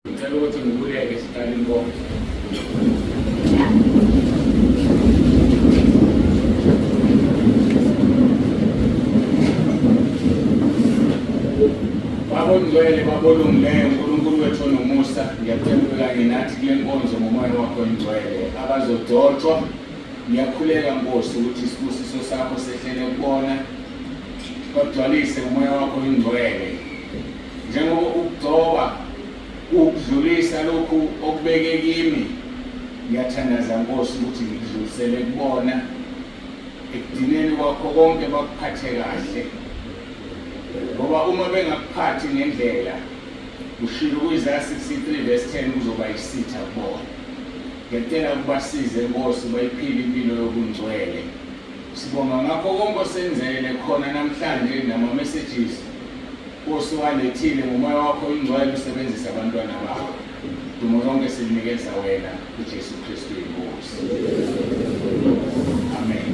Ngicela ukuthi ngibuleke siqale inkonzo. Baba ongcwele, Baba olungileyo, uNkulunkulu wethu onomusa, ngiyacela ube kanye nathi kule nkonzo ngomoya wakho ongcwele. Abazogcotshwa, ngiyakhuleka Nkosi ukuthi isibusiso sakho sehlele kubona, bagcwalise ngomoya wakho ongcwele. Njengoba ukugcoba kuwukudlulisa lokhu okubeke kimi, ngiyathandaza Nkosi ukuthi ngikudlulisele kubona ekugcineni kwakho konke bakuphathe kahle, ngoba uma bengakuphathi ngendlela ushilo ku-Isaya 63 verse 10 kuzoba isitha kubona. Ngiyacela ukubasize Nkosi bayiphile impilo yobungcwele. Sibonga ngakho konke osenzele khona namhlanje nama-messages Nkosi walethile ngomoya wakho oyingcwele usebenzise abantwana bakho. Dumo lonke silinikeza wena kuJesu Kristu inkosi. Amen.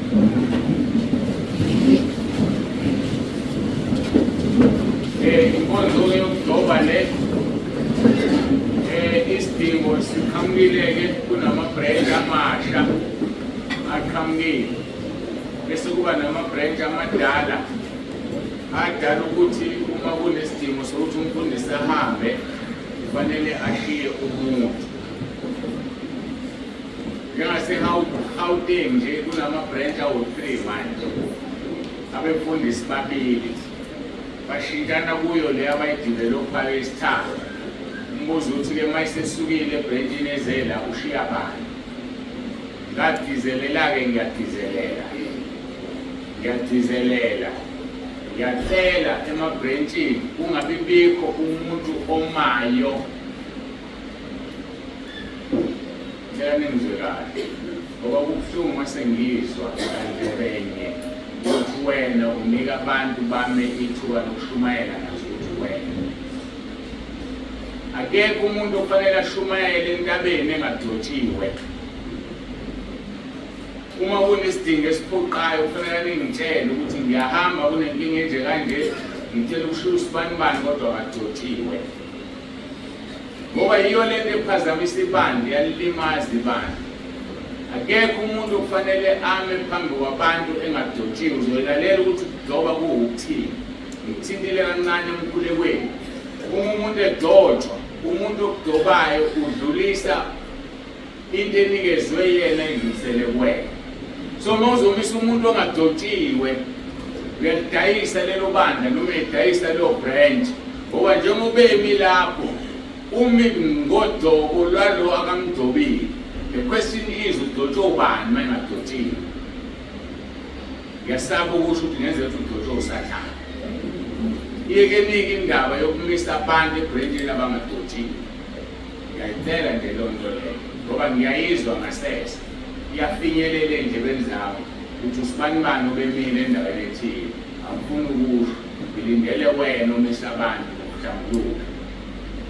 Inkonzo yokugcoba le isidingo siqhamukile-ke kunama-branch amasha aqhamukile bese kuba nama-branch amadala adala ukuthi uma kunesidingo sokuthi umfundisi ahambe kufanele ashiye umuntu njengase-Gauteng nje kunama-branch awu-3 manje abefundisi babili bashintshana kuyo le abayidevelophayo isithathu umbuzo uthi-ke uma isesukile ebrentshini ezela ushiya bani ngagcizelela-ke ngiyagcizelela Ngiyagcizelela, ngiyacela emabhrentshini kungabi bikho umuntu omayo. Ngicela ningizwe kahle ngoba kubuhlungu mase ngizwa kandlebenye ukuthi wena unika abantu bame ithuba lokushumayela ngazi ukuthi wena akekho umuntu ofanele ashumayele entabeni engagcotshiwe. Uma kunesidingo esiphoqayo kufanele ningitshele ukuthi ngiyahamba kunenkinga enje kanje, ngicela ukushiya usibanibani kodwa akagcotshiwe. Ngoba yiyo lento ephazamisa ibandla, iyalilimaza ibandla. Akekho umuntu okufanele ame phambi kwabantu engagcotshiwe. Uzoyilalela ukuthi ukugcoba kuwukuthini. Ngikuthintile kancane emkhulekweni. Uma umuntu egcotshwa, umuntu okugcobayo udlulisa into enikezwe yena idlulisele kuwena. So uma uzomisa umuntu ongagcotshiwe uyalidayisa lelo bandla noma uyayidayisa leyo branch, ngoba njengoba emi lapho umi ngodoko lwalo akamgcobile. The question is ugcotshwe ubani uma engagcotshiwe? Ngiyasaba ukusho ukuthi ngenzeka ukuthi ugcotshwe uSathane. Iyekenike indaba yokumisa abantu ebrentshini abangagcotshiwe. Ngiyayicela nje leyo nto leyo ngoba ngiyayizwa ngasese iyafinyelela ey'ndlebeni zami ukuthi usibanibani obemile endaweni ethile. Angifuni ukusho, ngilindele wena omisa abantu ngokuhlambuluka.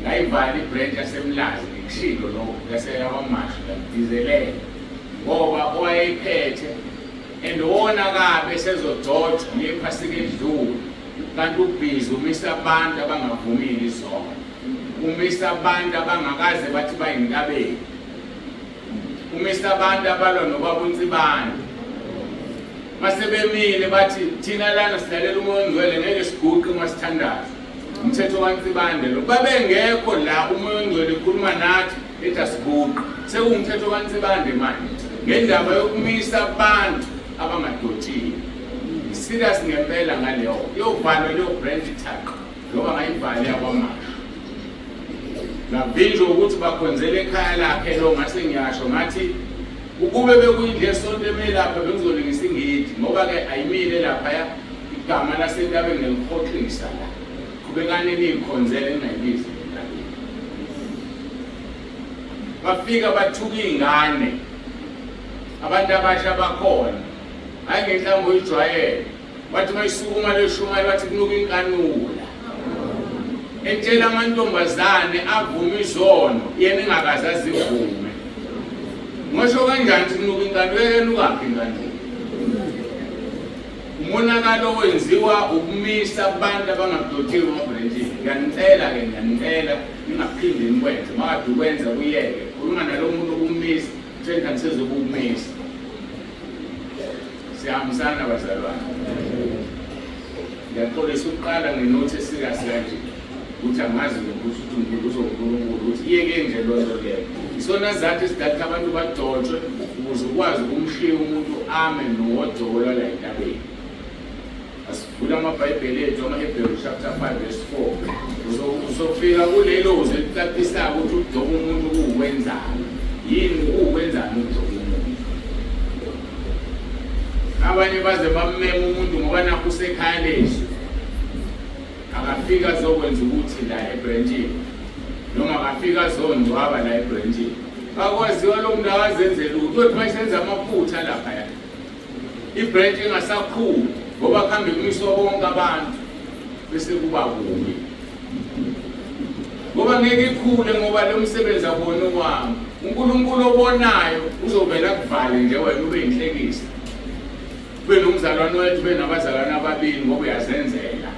Ngayivala ibranch yaseMlazi ngikushilo lokho yaseyakwaMashu ngagcizelela ngoba owayeyiphethe and wona kabi esezogcotshwa ngephasika edlule kanti ubhizi umisa abantu abangavumile izono. Umisa abantu abangakaze bathi bayintabeni. Umisa abantu abalwa nobaba uNtsibande. Masebemile bathi thina lana silalela umoya ongcwele ngeke siguqe uma sithandaza. Umthetho kaNtsibande lo. Babengekho la umoya ongcwele ekhuluma nathi ethi asiguqe. Sekuwumthetho kaNtsibande manje. Ngendaba yokumisa abantu abangadotshiwe. Serious ngempela ngaleyo. Iyovalwa leyo branch thaqa. Ngoba ngayibhali yakwaMashu. Ngavinjwa ukuthi bakhonzele ekhaya lakhe lo ngase ngiyasho ngathi ukube bekuyindlu yesonto emelapha bengizolungisa ingidi ngoba-ke ayimile laphaya igama lasentabeni ngelihoxisa la. Qhubekani niyikhonzele ningayibizi entabeni. Bafika bathuka iy'ngane abantu abasha bakhona hhayi ngenhlambo oyijwayele. Wathi mayisukuma leshumayela wathi kunuka inkanula. Etshela amantombazane avume izono yena engakaze azivume. Ngisho kanjani ukuthi kunuka inkanula yenukaphi inkanula? Umonakalo wenziwa ukumisa abantu abangagcotshiwe emabhrentshini. Ngiyanicela-ke, ngiyanicela ningaphindi nikwenze. Makade ukwenza kuyeke. Khuluma nalo muntu okumisa, tshela angisezokukumisa. Siyahambisana bazalwane. Ngiyaxolisa ukuqala ngenothi eserious kanje. Ukuthi angazi ukuthi uthi ngikhumbuzo uNkulunkulu ukuthi iyeke nje loo nto leyo. Isona sizathu esidala abantu bagcotshwe ukuze ukwazi ukumshiya umuntu ame nowogcobo lwala entabeni. Asivule amaBhayibheli ethu amaHebheru chapter 5 verse 4. Uzofika kulelo zwi elicacisayo ukuthi ukugcoba umuntu kuwukwenzani. Yini kuwukwenzani ukugcoba umuntu? Abanye baze bammema umuntu ngoba nakho usekhaya lezwi. Akafika azokwenza ukuthi la ebrentshini noma akafika azongcwaba la ebrentshini. Akwaziwa lo muntu akazenzela lutho, uthi mayisenza amaphutha laphaya. Ibranch ingasakhuli ngoba kuhambe kumiswa bonke abantu bese kuba kubi. Ngoba ngeke ikhule ngoba lo msebenzi akuwona owami. uNkulunkulu obonayo uzovela akuvale nje wena ube inhlekisa. Ube nomzalwane wethu ube nabazalwane ababili ngoba uyazenzela.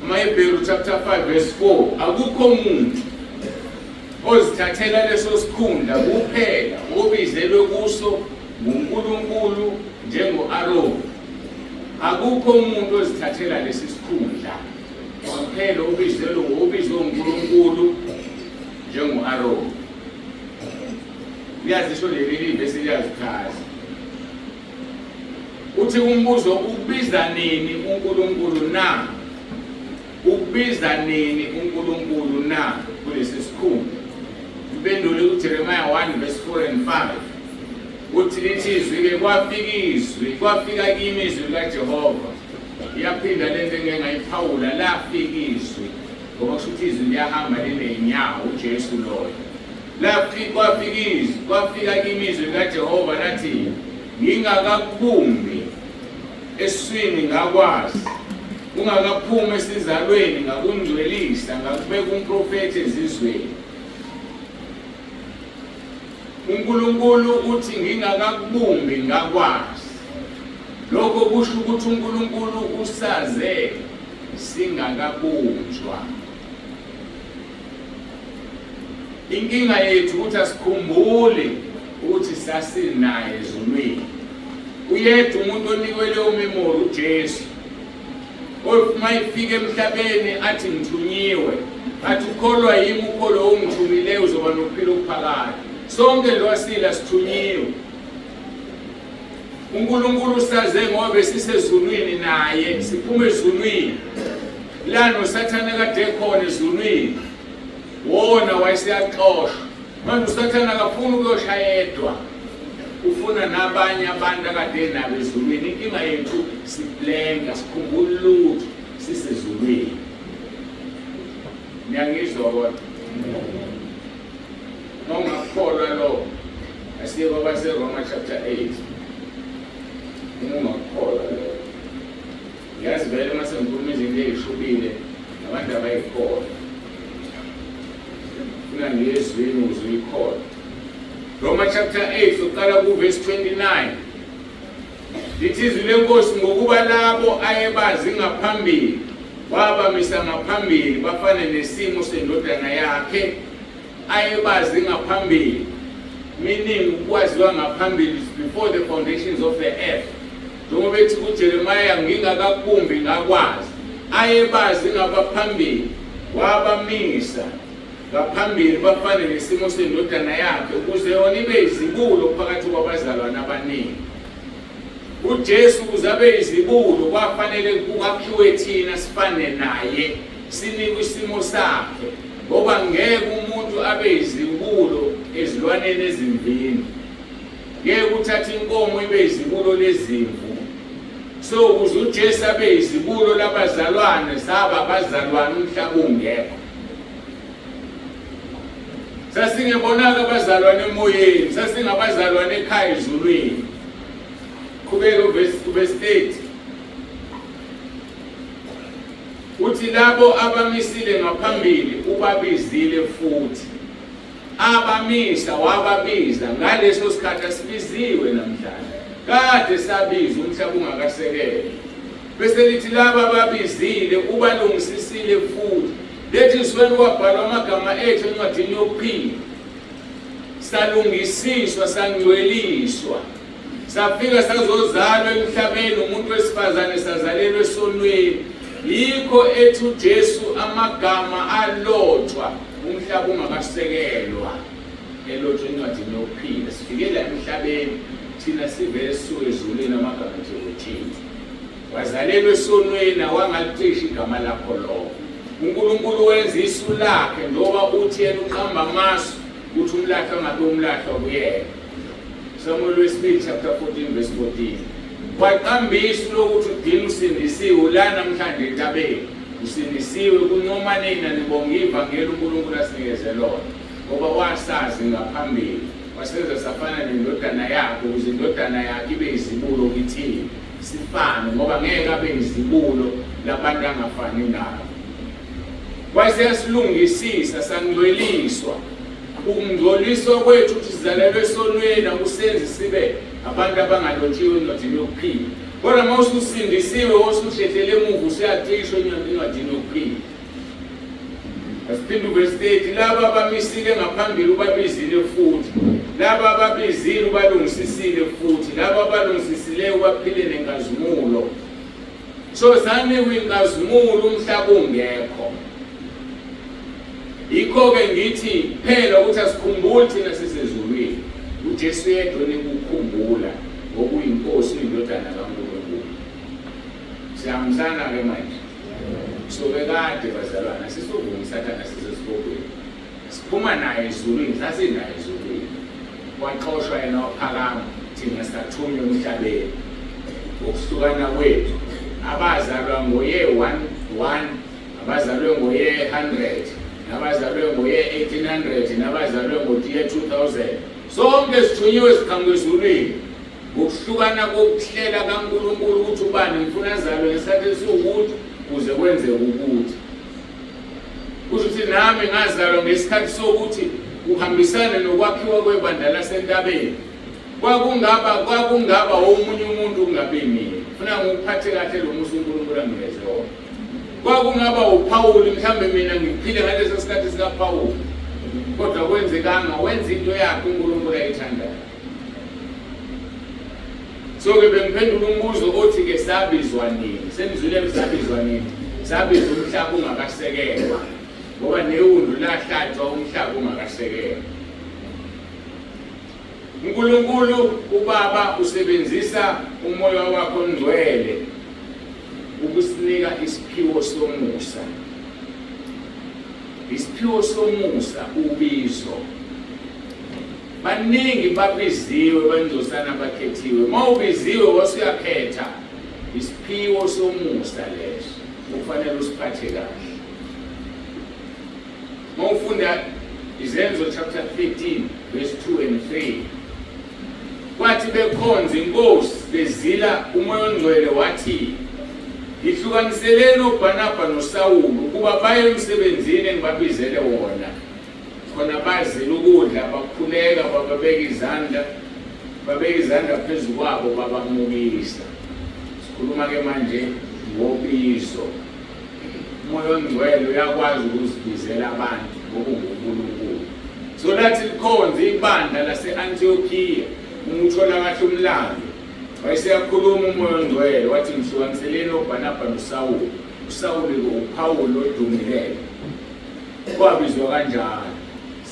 AmaHebheru chapter 5 verse 4 akukho muntu ozithathela leso sikhundla kuphela obizelwe kuso nguNkulunkulu njengo-Aroni. Akukho umuntu ozithathela lesi sikhundla kuphela obizelwe obizwe uNkulunkulu njengo-Aroni. Liyazisho leli livesi liyazichaza. Uthi umbuzo ukubiza nini uNkulunkulu na? Ukubiza nini uNkulunkulu na kulesi sikhundla? Impendulo kuJeremiah 1 verse 4 and 5. Uthi lithi izwi-ke kwafika izwi, kwafika kimi izwi likaJehova. Iyaphinda lento engeke ngayiphawula, lafika izwi. Ngoba kusho ukuthi izwi liyahamba liney'nyawo, uJesu loyo. Lafika kwafika izwi, kwafika kimi izwi likaJehova lathi, ngingakakubumbi esiswini ngakwazi, ungakaphumi esizalweni ngakungcwelisa, ngakubeka umprofethi ezizweni. uNkulunkulu uthi ngingakakubumbi ngakwazi. Lokho kusho ukuthi uNkulunkulu usaze singakabunjwa. Inkinga yethu ukuthi asikhumbuli ukuthi sasinaye ezulwini. Uyedwa umuntu onikwe leyo memory uJesu. Uma ifika emhlabeni athi ngithunyiwe, athi ukholwa yimi ukholo ongithumileyo uzoba nokuphila okuphakade. Sonke lwasila sithunyiwe. uNkulunkulu usaze ngoba besisezulwini naye, siphuma ezulwini. La noSathane kade khona ezulwini. Wona wayeseyaxoshwa. Manje uSathane akafuni ukuyoshaya yedwa. Ufuna nabanye abantu akade nabo ezulwini. Inkinga yethu siblenga, sikhumbula lutho sisezulwini. Niyangizwa kodwa? Uma ungakukholwa lokho, asiye kwabaseRoma chapter 8. Uma ungakukholwa lokho. Ngiyazi vele uma sengikhuluma izinto ey'shubile nabantu abayikholwa. Funa ngiye ezwini ukuze uyikholwe. Roma chapter 8 uqala ku-verse 29. Lithi izwi lenkosi ngokuba labo ayebazi ngaphambili wabamisa ngaphambili bafane nesimo sendodana yakhe ayebazi ngaphambili meaning ukwaziwa ngaphambili is before the foundations of the earth njengoba ethi kuJeremiah ngingakakumbi ngakwazi ayebazi ngabaphambili wabamisa ngaphambili bafane nesimo sendodana yakhe ukuze yona ibe izibulo phakathi kwabazalwane abaningi uJesu ukuze abe izibulo kwafanele kwakhiwe thina sifane naye sinikwe isimo sakhe ngoba ngeke umuntu abe izibulo ezilwaneni ezimvini ngeke uthathe inkomo ibe izibulo lezimvu so ukuze uJesu abe izibulo labazalwane saba abazalwane umhlaba ungekho sasingebonaka abazalwane emoyeni sasingabazalwane ekhaya ezulwini qhubeka uvesi 30 Uthi labo abamisile ngaphambili ubabizile futhi abamisa wababiza ngaleso sikhathi asibiziwe namhlanje kade sabiza umhlaba ungakasekelwa. Bese lithi laba ababizile ubalungisisile futhi. That is when kwabhalwa amagama ethu encwadini yokuphila. Salungisiswa, sangcweliswa. Safika sazozalwa emhlabeni umuntu wesifazane sazalelwa esonweni. Yikho ethi uJesu amagama alotshwa umhlaba ungakasekelwa. Elotshwa encwadini yokuphila. Sifike la emhlabeni thina sivele sisuke ezulwini amagama ethu ewethinta. Wazalelwa esonweni awangalicisha igama lakho lokho. uNkulunkulu wenza isu lakhe njengoba uthi yena uqamba amasu ukuthi umlahlwa ngabe umlahlwa kuyena. Samuel wesibili chapter 14 verse 14. Waqamba isu lokuthi udina usindisiwe la namhlanje entabeni. Usindisiwe kuncoma nina nibonga ivangeli uNkulunkulu asinikeze lona ngoba wasazi ngaphambili wasenza safana nendodana yakhe ukuze indodana yakhe ibe izibulo kithina. Sifane ngoba ngeke abe izibulo labantu angafani nabo. Wayeseyasilungisisa sangcweliswa. Ukungcoliswa kwethu ukuthi sizalelwe esonweni akusenzi sibe abantu abangalotshiwe encwadini yokuphila. Kodwa uma ususindisiwe osuhlehlele emuva usuyacishwa encwadini yokuphila. Asiphinde uverse 30 laba abamisile ngaphambili ubabizile futhi laba ababizile ubalungisisile futhi laba abalungisisileyo ubaphile nenkazimulo. So sanikwa inkazimulo umhlaba ungekho. Yikho-ke ngithi phela ukuthi asikhumbuli thina sisezulwini. UJesu yedwa onekukhumbula ngokuyinkosi uyindodana kaNkulunkulu. Siyahambisana-ke manje. Sobe kade bazalwana sisuvuma uSathane sisesihogweni. Siphuma naye ezulwini, sasinaye ezulwini. Waxoshwa yena waphakama, thina sathunywa emhlabeni. Ngokuhlukana kwethu, abazalwa ngoye 1 1 abazalwe ngoye 100 nabazalwe ngoye 1800 nabazalwe ngoye 2000 sonke sithunyiwe siqhamuka ezulwini. Ngokuhlukana kokuhlela kaNkulunkulu ukuthi ubani ngifuna azalwe ngesikhathi esiwukuthi kuze kwenzeke ukuthi. Kusho ukuthi nami ngazalwa ngesikhathi sokuthi kuhambisane nokwakhiwa kwebandla lasentabeni. Kwakungaba omunye umuntu kungabi mina. Funa ngikuphathe kahle lo musa uNkulunkulu anginikeze wona. Kwakungaba uPawuli mhlambe mina ngiphile ngaleso sikhathi sikaPawuli. Kodwa kwenzekanga wenza into yakhe uNkulunkulu ayithandayo. So-ke bengiphendula umbuzo othi-ke sabizwa nini? Senizwile sabizwa nini? Sabizwa umhlaba ungakasekelwa ngoba newundlu lahlatshwa umhlaba ungakasekelwa. uNkulunkulu uBaba usebenzisa umoya wakhe ongcwele ukusinika isiphiwo somusa. Isiphiwo somusa ubizo. Baningi babiziwe bangcosana abakhethiwe. Uma ubiziwe wasuyakhetha isiphiwo somusa leso kufanele usiphathe kahle. Uma ufunda Izenzo chapter 13 verse 2 and 3 kwathi bekhonza inkosi bezila umoya ongcwele wathi ngihlukaniseleni oBarnaba noSawulu ukuba baye emsebenzini engibabizele wona. Khona bazila ukudla, bakhuleka, bababeka izandla, babeka izandla phezu kwabo, babamukisa. Sikhuluma-ke manje ngobizo. Umoya ongcwele uyakwazi ukuzibizela abantu ngoba unguNkulunkulu. So lathi likhonza ibandla lase-Antiokiya, uma uthola kahle umlando, wayeseyakhuluma umoya ongcwele wathi ngihlukaniseleni oBarnaba noSawulu. USawuli-ke uPhawuli odumileyo. Kwabizwa kanjalo.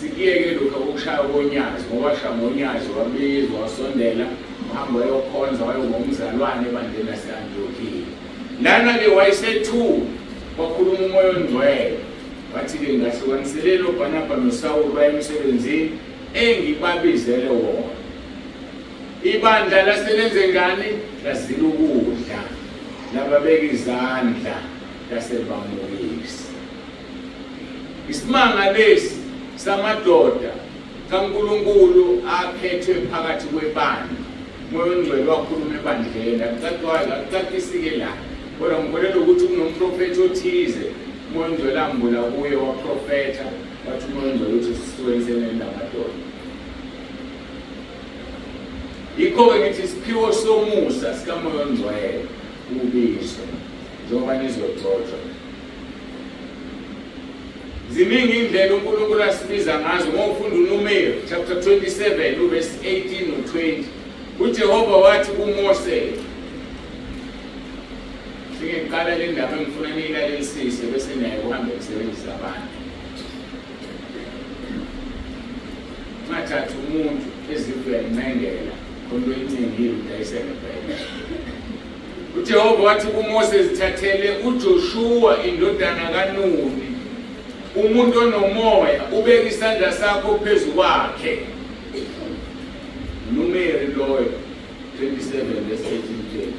Sikuyeke lokhu okushaya konyazi ngoba washaya ngonyazi wabizwa wasondela wahamba wayokhonza wayoba umzalwane ebandleni lase-Antiyokiya. Lana-ke wayesethuka kwakhuluma umoya ongcwele wathi-ke ngahlukaniseleni oBarnaba noSawulu baye emsebenzini engibabizele wona. Ibandla laselenze njani? Lazila ukudla, lababeka izandla, lasebamukisa. Isimanga lesi samadoda kaNkulunkulu akhethwe phakathi kwebandla. Umoya oNgcwele wakhuluma ebandleni, akucacwayo, akucacisike la. Kodwa ngikholelwa ukuthi kunomprofethi othize umoya oNgcwele ambula kuye waprofetha, wathi umoya oNgcwele uthi sihlukanisene namadoda. Yikho-ke ngithi isiphiwo somusa sikamoya oNgcwele. Ubizo njengoba nizogcotshwa. Ziningi indlela uNkulunkulu asibiza ngazo. Uma ufunda uNumeri chapter 27 uverse 18 no-20, uJehova wathi kuMose, Singeqala le ndaba engifuna niyilalelisise bese naye kuhambe kusebenzisa abantu. Ungathathi umuntu eziphu uyayincengela khona oyincengile udayise ngempela. UJehova wathi kuMose, zithathele uJoshuwa indodana kaNuni, umuntu onomoya, ubeke isandla sakho phezu kwakhe. Numeri loyo 27 verse 18.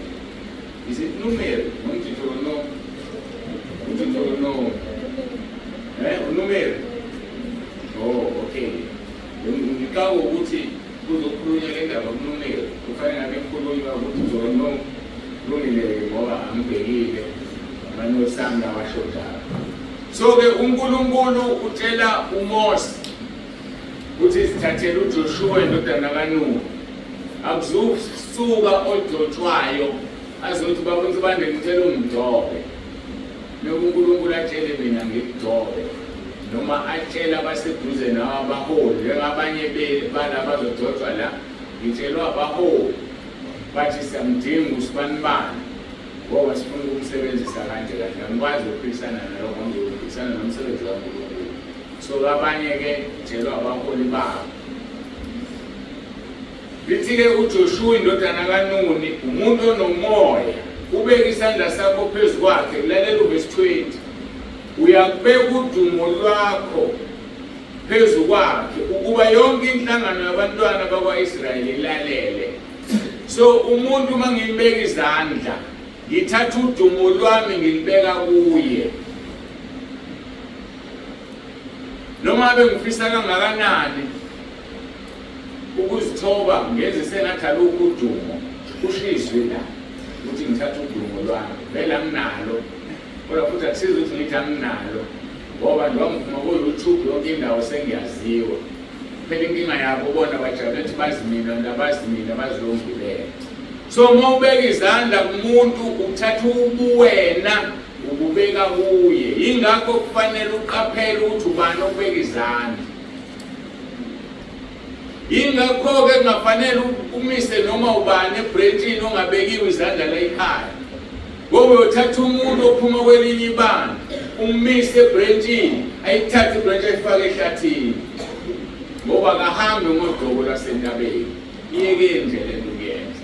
Is it Numeri? Noma Deuteronomy? Deuteronomy. Eh, uNumeri. Oh, okay. Ngicabanga ukuthi kuzokhulunywa le ndaba kuNumeri. Kufanele ngabe kukhulunywa kuDeuteronomy. Kulungile-ke ngoba angibhekile amanothi ami lawashodayo. So-ke uNkulunkulu utshela uMose ukuthi zithathele uJoshuwa indodana kaNuni. Akuzusuka ogcotshwayo azothi baba uNsibande ngicela ungigcobe. Loku uNkulunkulu atshele mina ngikugcobe noma atshele abaseduze nawe abaholi njengabanye bala bazogcotshwa la ngitshelwa abaholi bathi siyamdinga usibanibani ngoba sifuna ukumsebenzisa kanje kanje. Angikwazi ukuphikisana nalokho, ngizophikisana nomsebenzi kaNkulunkulu. So abanye-ke tshelwa abaholi babo. Lithi-ke uJoshuwa indodana kaNuni, umuntu onomoya, ubeke isandla sakho phezu kwakhe. Kulalela uvesi 20. Uyakubeka udumo lwakho phezu kwakhe ukuba yonke inhlangano yabantwana bakwa-Israyeli ilalele. So umuntu uma ngimbeka izandla, ngithatha udumo lwami ngilibeka kuye. Noma ngabe ngifisa kangakanani ukuzithoba ngenze sengathi alukho udumo, kusho izwi la ukuthi ngithatha udumo lwami, vele anginalo, kodwa futhi akusizi ukuthi ngithi anginalo ngoba njengoba ngiphuma ko-YouTube yonke indawo sengiyaziwa. Phela inkinga yabo bona bajabule ukuthi bazi mina ndabazi mina bazi lo ngibele. So uma ubeka izandla kumuntu uthatha ubuwena ububeka kuye. Yingakho kufanele uqaphele ukuthi ubani okubeka izandla. Yingakho-ke kungafanele umise noma ubani ebrentshini ongabekiwe izandla la ekhaya. Ngoba uyothatha umuntu ophuma kwelinye ibandla ummise ebrentshini, ayithathe ibrentshi ayifake ehlathini. Ngoba akahambi ngodobo lwasentabeni. Iyekeni nje le nto ukuyenza.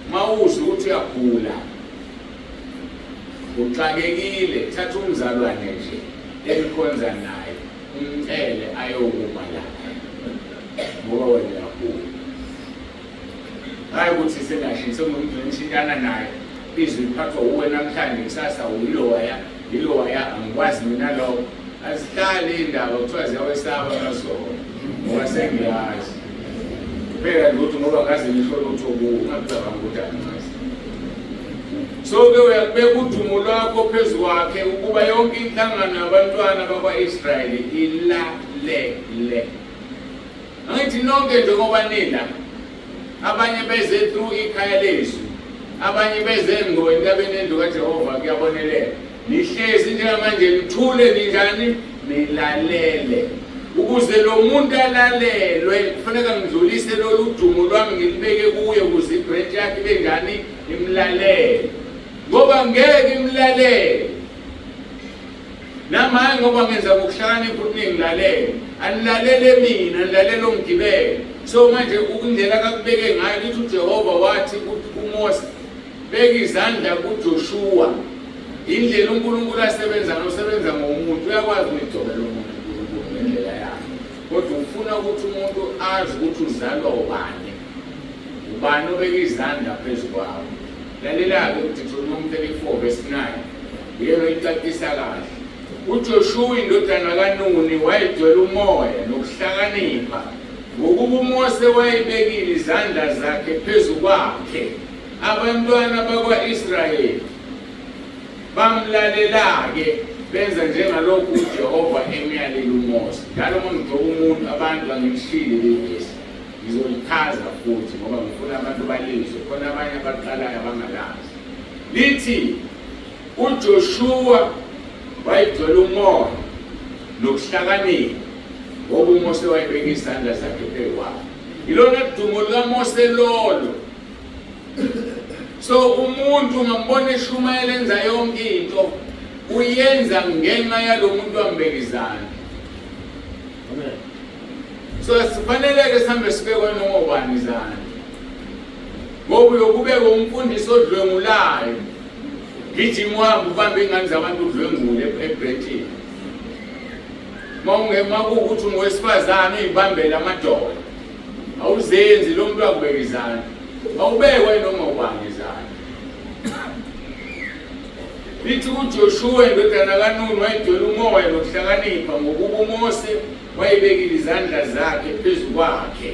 Uma uzwa ukuthi uyagula, uxakekile, thatha umzalwane nje enikhonza naye, umcele ayokuma lapha ngoba wena uyagula. Hhayi ukuthi sengashintsha sekunomuntu enishintshana naye, izwi liphathwa uwe namhlanje, kusasa uyilowaya, yilowaya, angikwazi mina lokho. Azihlali iy'ndaba kuthiwa ziyawesaba amazolo ngoba sengiyazi. Kuphela nje ukuthi ngoba ngaze ngisho lutho kuwo, ungakucabangi ukuthi angazi. So-ke uyakubeka udumo lwakho phezu kwakhe ukuba yonke inhlangano yabantwana bakwa-Israyeli ilalele. Angithi nonke njengoba nila, abanye beze through ikhaya lezwi, abanye beze ngqo entabeni endlu kaJehova kuyabonelela. Nihlezi njengamanje nithule ninjani? Nilalele. Ukuze lo muntu alalelwe kufuneka ngidlulise lolu dumo lwami ngilibeke kuye ukuze ibranch yakhe ibe njani? Imlalele. Ngoba ngeke imlalele. Nami hhayi ngoba ngenza ngokuhlakanipha ukuthi ningilalele. Anilalele mina, nilalele ongigibele. So manje indlela akakubeke ngayo lithi uJehova wathi kuMose, beka izandla kuJoshuwa. Indlela uNkulunkulu asebenza ngayo, usebenza ngomuntu. Uyakwazi ukuyigcobela umuntu uNkulunkulu ngendlela yakhe. Kodwa ufuna ukuthi umuntu azi ukuthi uzalwa ubani. Ubani obeka izandla phezu kwawo. Lalela-ke uDeuteronomy 34 verse 9. Uyena oyicacisa kahle. UJoshuwa indodana kaNuni wayegcwele umoya nokuhlakanipha, ngokuba uMose wayebekile izandla zakhe phezu kwakhe. Abantwana bakwa-Israyeli bamlalela-ke benza njengalokhu uJehova emyalile uMose. Njalo uma ngigcoba umuntu, abantu angimshiyile leli vesi. Ngizolichaza futhi ngoba ngifuna abantu balizwe, khona abanye abaqalayo abangalazi. Lithi uJoshua wayegcwele umoya nokuhlakanipha ngoba uMose wayebeka izandla zakhe phezu kwakhe. Yilona dumo likaMose lolo. So umuntu ungambona eshumayela enza yonke into uyenza ngenxa yalo muntu ambeka izandla. Amen. So sifanele-ke sihambe sibekwe noma ubani izandla. Ngoba uyokubeka umfundisi odlwengulayo. Gijima uhambe ubambe ingane zabantu udlwengule ebhrentshini. Mawungema kuwukuthi ungowesifazane uyibambele amadoda. Awuzenzi lo muntu akubeka izandla. Awubekwe noma ubani izandla. Lithi kuJoshuwa indodana kaNuni wayegcwele umoya nokuhlakanipha ngokuba uMose wayebekile izandla zakhe phezu kwakhe.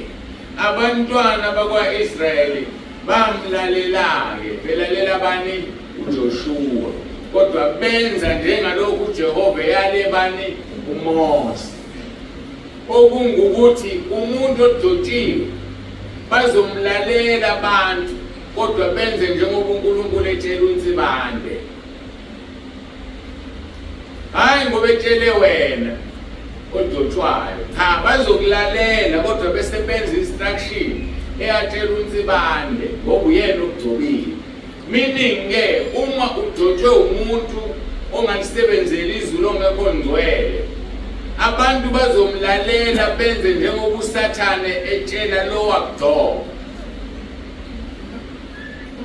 Abantwana bakwa-Israyeli bamlalela-ke, belalela bani? UJoshuwa. Kodwa benza njengalokhu uJehova eyale bani? UMose. Okungukuthi umuntu ogcotshiwe bazomlalela abantu kodwa benze njengoba uNkulunkulu etshela uNsibande. Hayi ngoba etshele wena ogcotshwayo. Cha bazokulalela kodwa bese benza instruction eyatshela uNsibande ngoba uyena ogcobile. Meaning ke uma ugcotshwe umuntu ongalisebenzeli izulu ongekho ngcwele abantu bazomlalela benze njengoba uSathane etshela lo wakugcoba.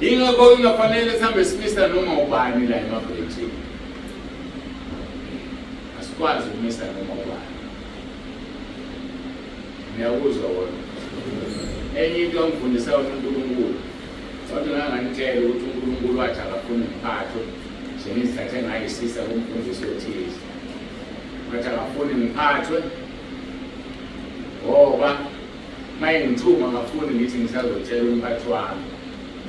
Yingakho kungafanele sihambe simisa noma ubani la emabhrejini. Asikwazi ukumisa noma ubani. Ngiyakuzwa wona. Enye into angifundisa yona uNkulunkulu. Kodwa nganganitshela ukuthi uNkulunkulu wathi akafuni ngiphathwe njengezithathe ngayisisa kumfundisi othize. Wathi akafuni ngiphathwe ngoba Mayengithuma ngafuni ngithi ngisazotshela umphathi wami.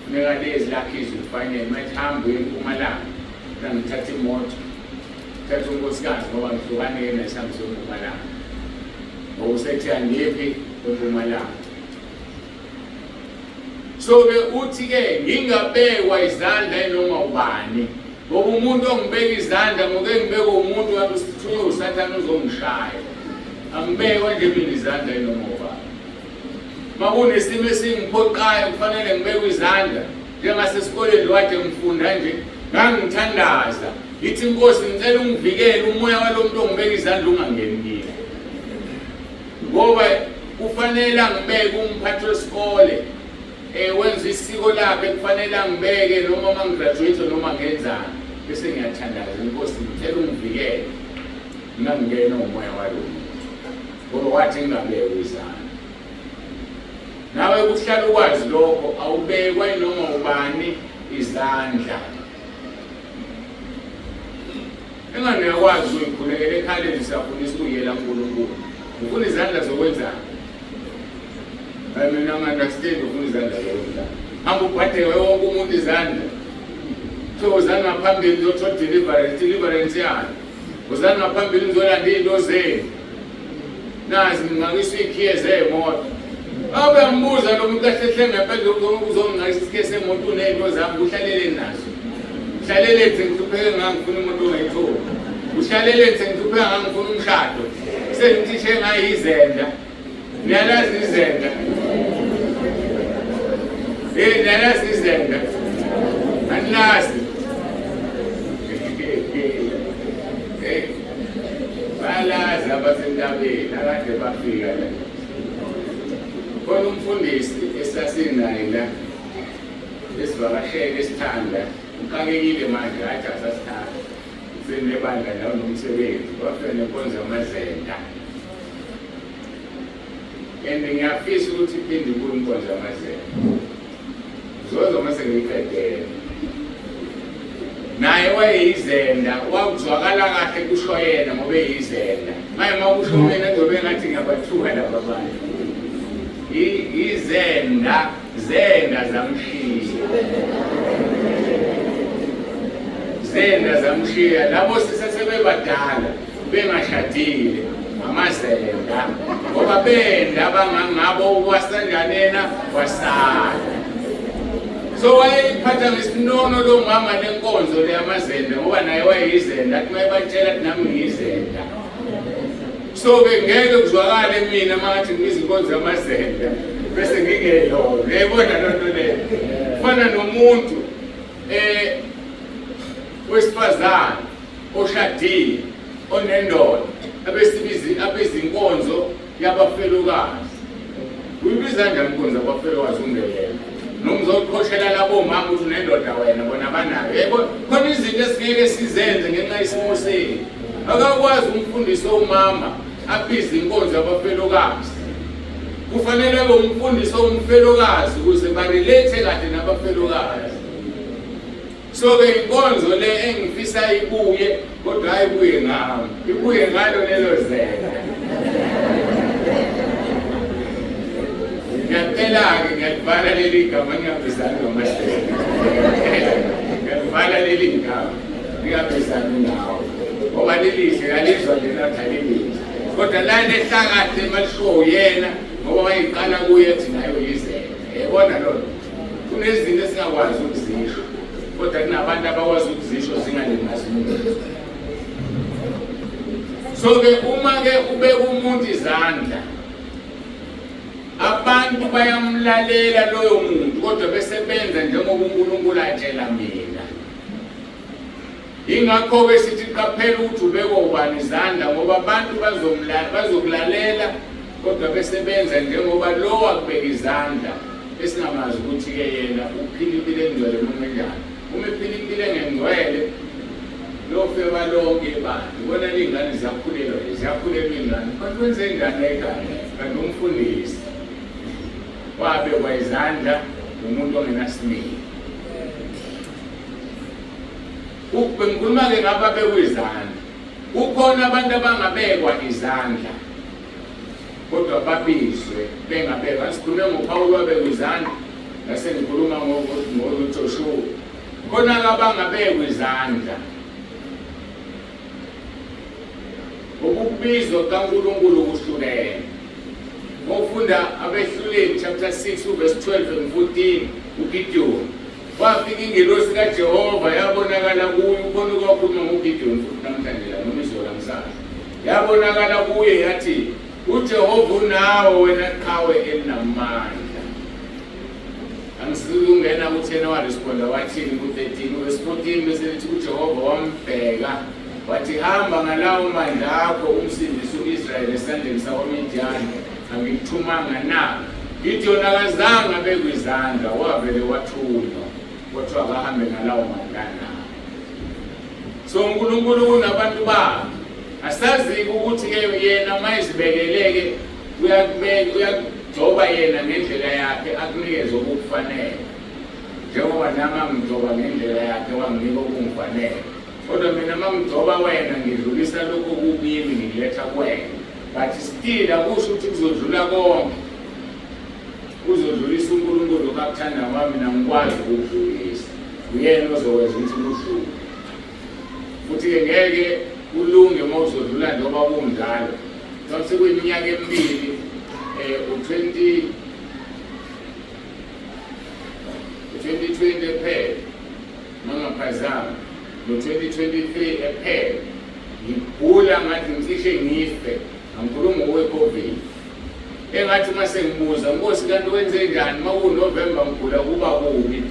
Funeka lezi lakhe izwi lifanele mayethi hamba uye empumalanga. Mina ngithatha imoto. Ngithatha unkosikazi ngoba ngihlukane naye sihambise empumalanga. Ngoba usethe angiyephi empumalanga. So-ke uthi-ke ngingabekwa izandla inoma ubani ngoba umuntu ongibeka izandla ngoke ngibeke umuntu kanti usithunywe usathane uzongishaya. Angibekwa nje mina izandla inoma ubani. Uma kunesimo esingiphoqayo kufanele ngibekwe izandla njengasesikoleni kade ngifunda nje ngangithandaza ngithi inkosi ngicela ungivikele umoya walo muntu ongibeka izandla ungangeni kimi ngoba kufanele angibeke umphathi wesikole eh wenza isiko lakhe kufanele angibeke noma uma ngigraduate noma ngenzani bese ngiyathandaza inkosi ngicela ungivikele ngingangena umoya walo muntu ngoba wathi ngingabekwa izandla nawe kuhlala ukwazi lokho awubekwa inoma ubani izandla Engane uyakwazi ukuyikhulekela ekhaleni siyafundisa ukuyela uNkulunkulu. Ufuna izandla zokwenzani? Hayi mina ngi-understand ufuna izandla zokwenzani. Hamba ubhadeke wonke umuntu izandla. Kuthiwa uzani ngaphambili ngizothola deliverance, deliverance yani. Uzani ngaphambili ngizolanda iy'nto zenu. Nazi nginqakiswa iy'khiye zey'moto. Abe ngibuza lo muntu kahle hle ngempela uzonginqakisa isikhiye semoto uney'nto zami kuhlaleleni nazo. Uhlaleleni sengihlupheke ngangifuna umuntu ongayithola. Uhlaleleni sengihlupheka ngangifuna umshado. Sengithishe ngayizenda. Niyalazi izenda. Eh niyalazi izenda. Anilazi. Eh balazi abasentabeni akade bafika la. Khona umfundisi esasinaye la esivakashele esithanda uxakekile manje athi asasithanda usenebandla la unomsebenzi wafika nenkonzo yamazenda and ngiyafisa ukuthi iphinde ibuye inkonzo yamazenda uzozwa uma sengiyiqedele naye wayeyizenda wakuzwakala kahle kusho yena ngoba eyizenda manje uma kusho mina ngizobe ngathi ngiyabathuka laba bantu izenda Zenda zamshiya. Zenda zamshiya labo sisesebebadala bengashadile. Amazenda, ngoba benda abangangabo wasanjanena wasala. So wayeyiphatha ngesinono lo mama lenkonzo le yamazenda, ngoba naye wayeyizenda, athi mayebatshela athi nami ngiyizenda. So-ke ngeke kuzwakale mina uma ngathi ngibiza inkonzo yamazenda bese ngingeyona. Uyayibona loo nto leyo? Kufana nomuntu wesifazane oshadile onendoda abesibizi abezinkonzo yabafelokazi. Uyibiza kanjani inkonzo yabafelokazi ungeyena? Noma uzoqhoshela labo mama ukuthi unendoda wena, bona banayo. Yebo, khona izinto esingeke sizenze ngenxa yesimo sethu. Akakwazi umfundisi owumama abize inkonzo yabafelokazi. Kufanele abe umfundisi owumfelokazi ukuze barelate kahle nabafelokazi. So-ke inkonzo le engifisa ibuye, kodwa hayi ibuye ngami, ibuye ngalo lelo zela. Ngiyacela-ke, ngiyalivala leli gama ngingabizani ngamahlelo. Ngiyalivala leli gama ngingabizani ngawo, ngoba lilihle, ngalizwa nje nathi alilihle. Kodwa lalehla kahle malishiwo uyena, ngoba wayiqala kuye ethi nayo yizela. Yayibona loo nto? Kunezinto esingakwazi ukuzisho, kodwa kunabantu abakwazi ukuzisho zingalimazi umuntu. So-ke uma-ke ubeka umuntu izandla, abantu bayamlalela loyo muntu, kodwa bese benza njengoba uNkulunkulu atshela mina. Yingakho-ke sithi qaphela ukuthi ubekwa ubani izandla, ngoba abantu bazokulalela kodwa bese benza njengoba lo akubeka izandla, esingamazi ukuthi-ke yena uphila impilo engcwele noma enjani. Uma ephila impilo engengcwele, lofeba lonke ibandla. Ubona iy'ngane ziyakhulelwa nje, ziyakhulelwa iy'ngane. Kanti wenze njani ekhaya? Kanti umfundisi wabekwa izandla umuntu ongenasimilo. Bengikhuluma-ke ngababekwa izandla. Kukhona abantu abangabekwa izandla kodwa babizwe bengabekwa. Sikhulume ngoPawulu wabekwa izandla, ngase ngikhuluma ngoJoshuwa. Khona-ke abangabekwa izandla ngokubizwa kukaNkulunkulu kuhlukene. Ngokufunda Abehluleli chapter 6 uverse 12 and 14, uGideyoni kwafika ingelosi kaJehova yabonakala kuye. Ukhona ukwakhuluma ngoGideyoni futhi namhlanje la noma izolo angisazi. Yabonakala kuye yathi, uJehova unawe wena qhawe elinamandla. Angisizungena ukuthi yena waresponda wathini ku-13 verse 14, bese lithi uJehova wambheka wathi, hamba ngalawo mandla akho umsindise u-Israyeli esandleni sakwaMidiyani, angikuthumanga na? Gideon akazange abekwe izandla, wavele wathunywa, kwathiwa akahambe ngalawo mandla anawo. So uNkulunkulu unabantu bakhe. Asazi-ke ukuthi-ke yena uma ezibekeleke uyakubeka, uyakugcoba yena ngendlela yakhe, akunikeze okukufanele. Njengoba nami angigcoba ngendlela yakhe wanginika okungifanele. Kodwa mina uma ngigcoba wena ngidlulisa lokho okukimi ngikuletha kuwena. But still akusho ukuthi kuzodlula konke. Uzodlulisa uNkulunkulu lokhu akuthanda ngoba mina ngikwazi ukukudlulisa. Uyena ozokwenza ukuthi kudlule. Futhi-ke ngeke kulunge uma uzodlula njengoba kunjalo. Njengoba sekuyiminyaka emibili, u-2020 ephela, mangaphazami, no-2023 ephela, ngigula ngathi ngicishe ngife, angikhulumi ngokwe-COVID. Engathi uma sengibuza, Nkosi kanti wenze njani uma kuwuNovemba ngigula kuba kubi?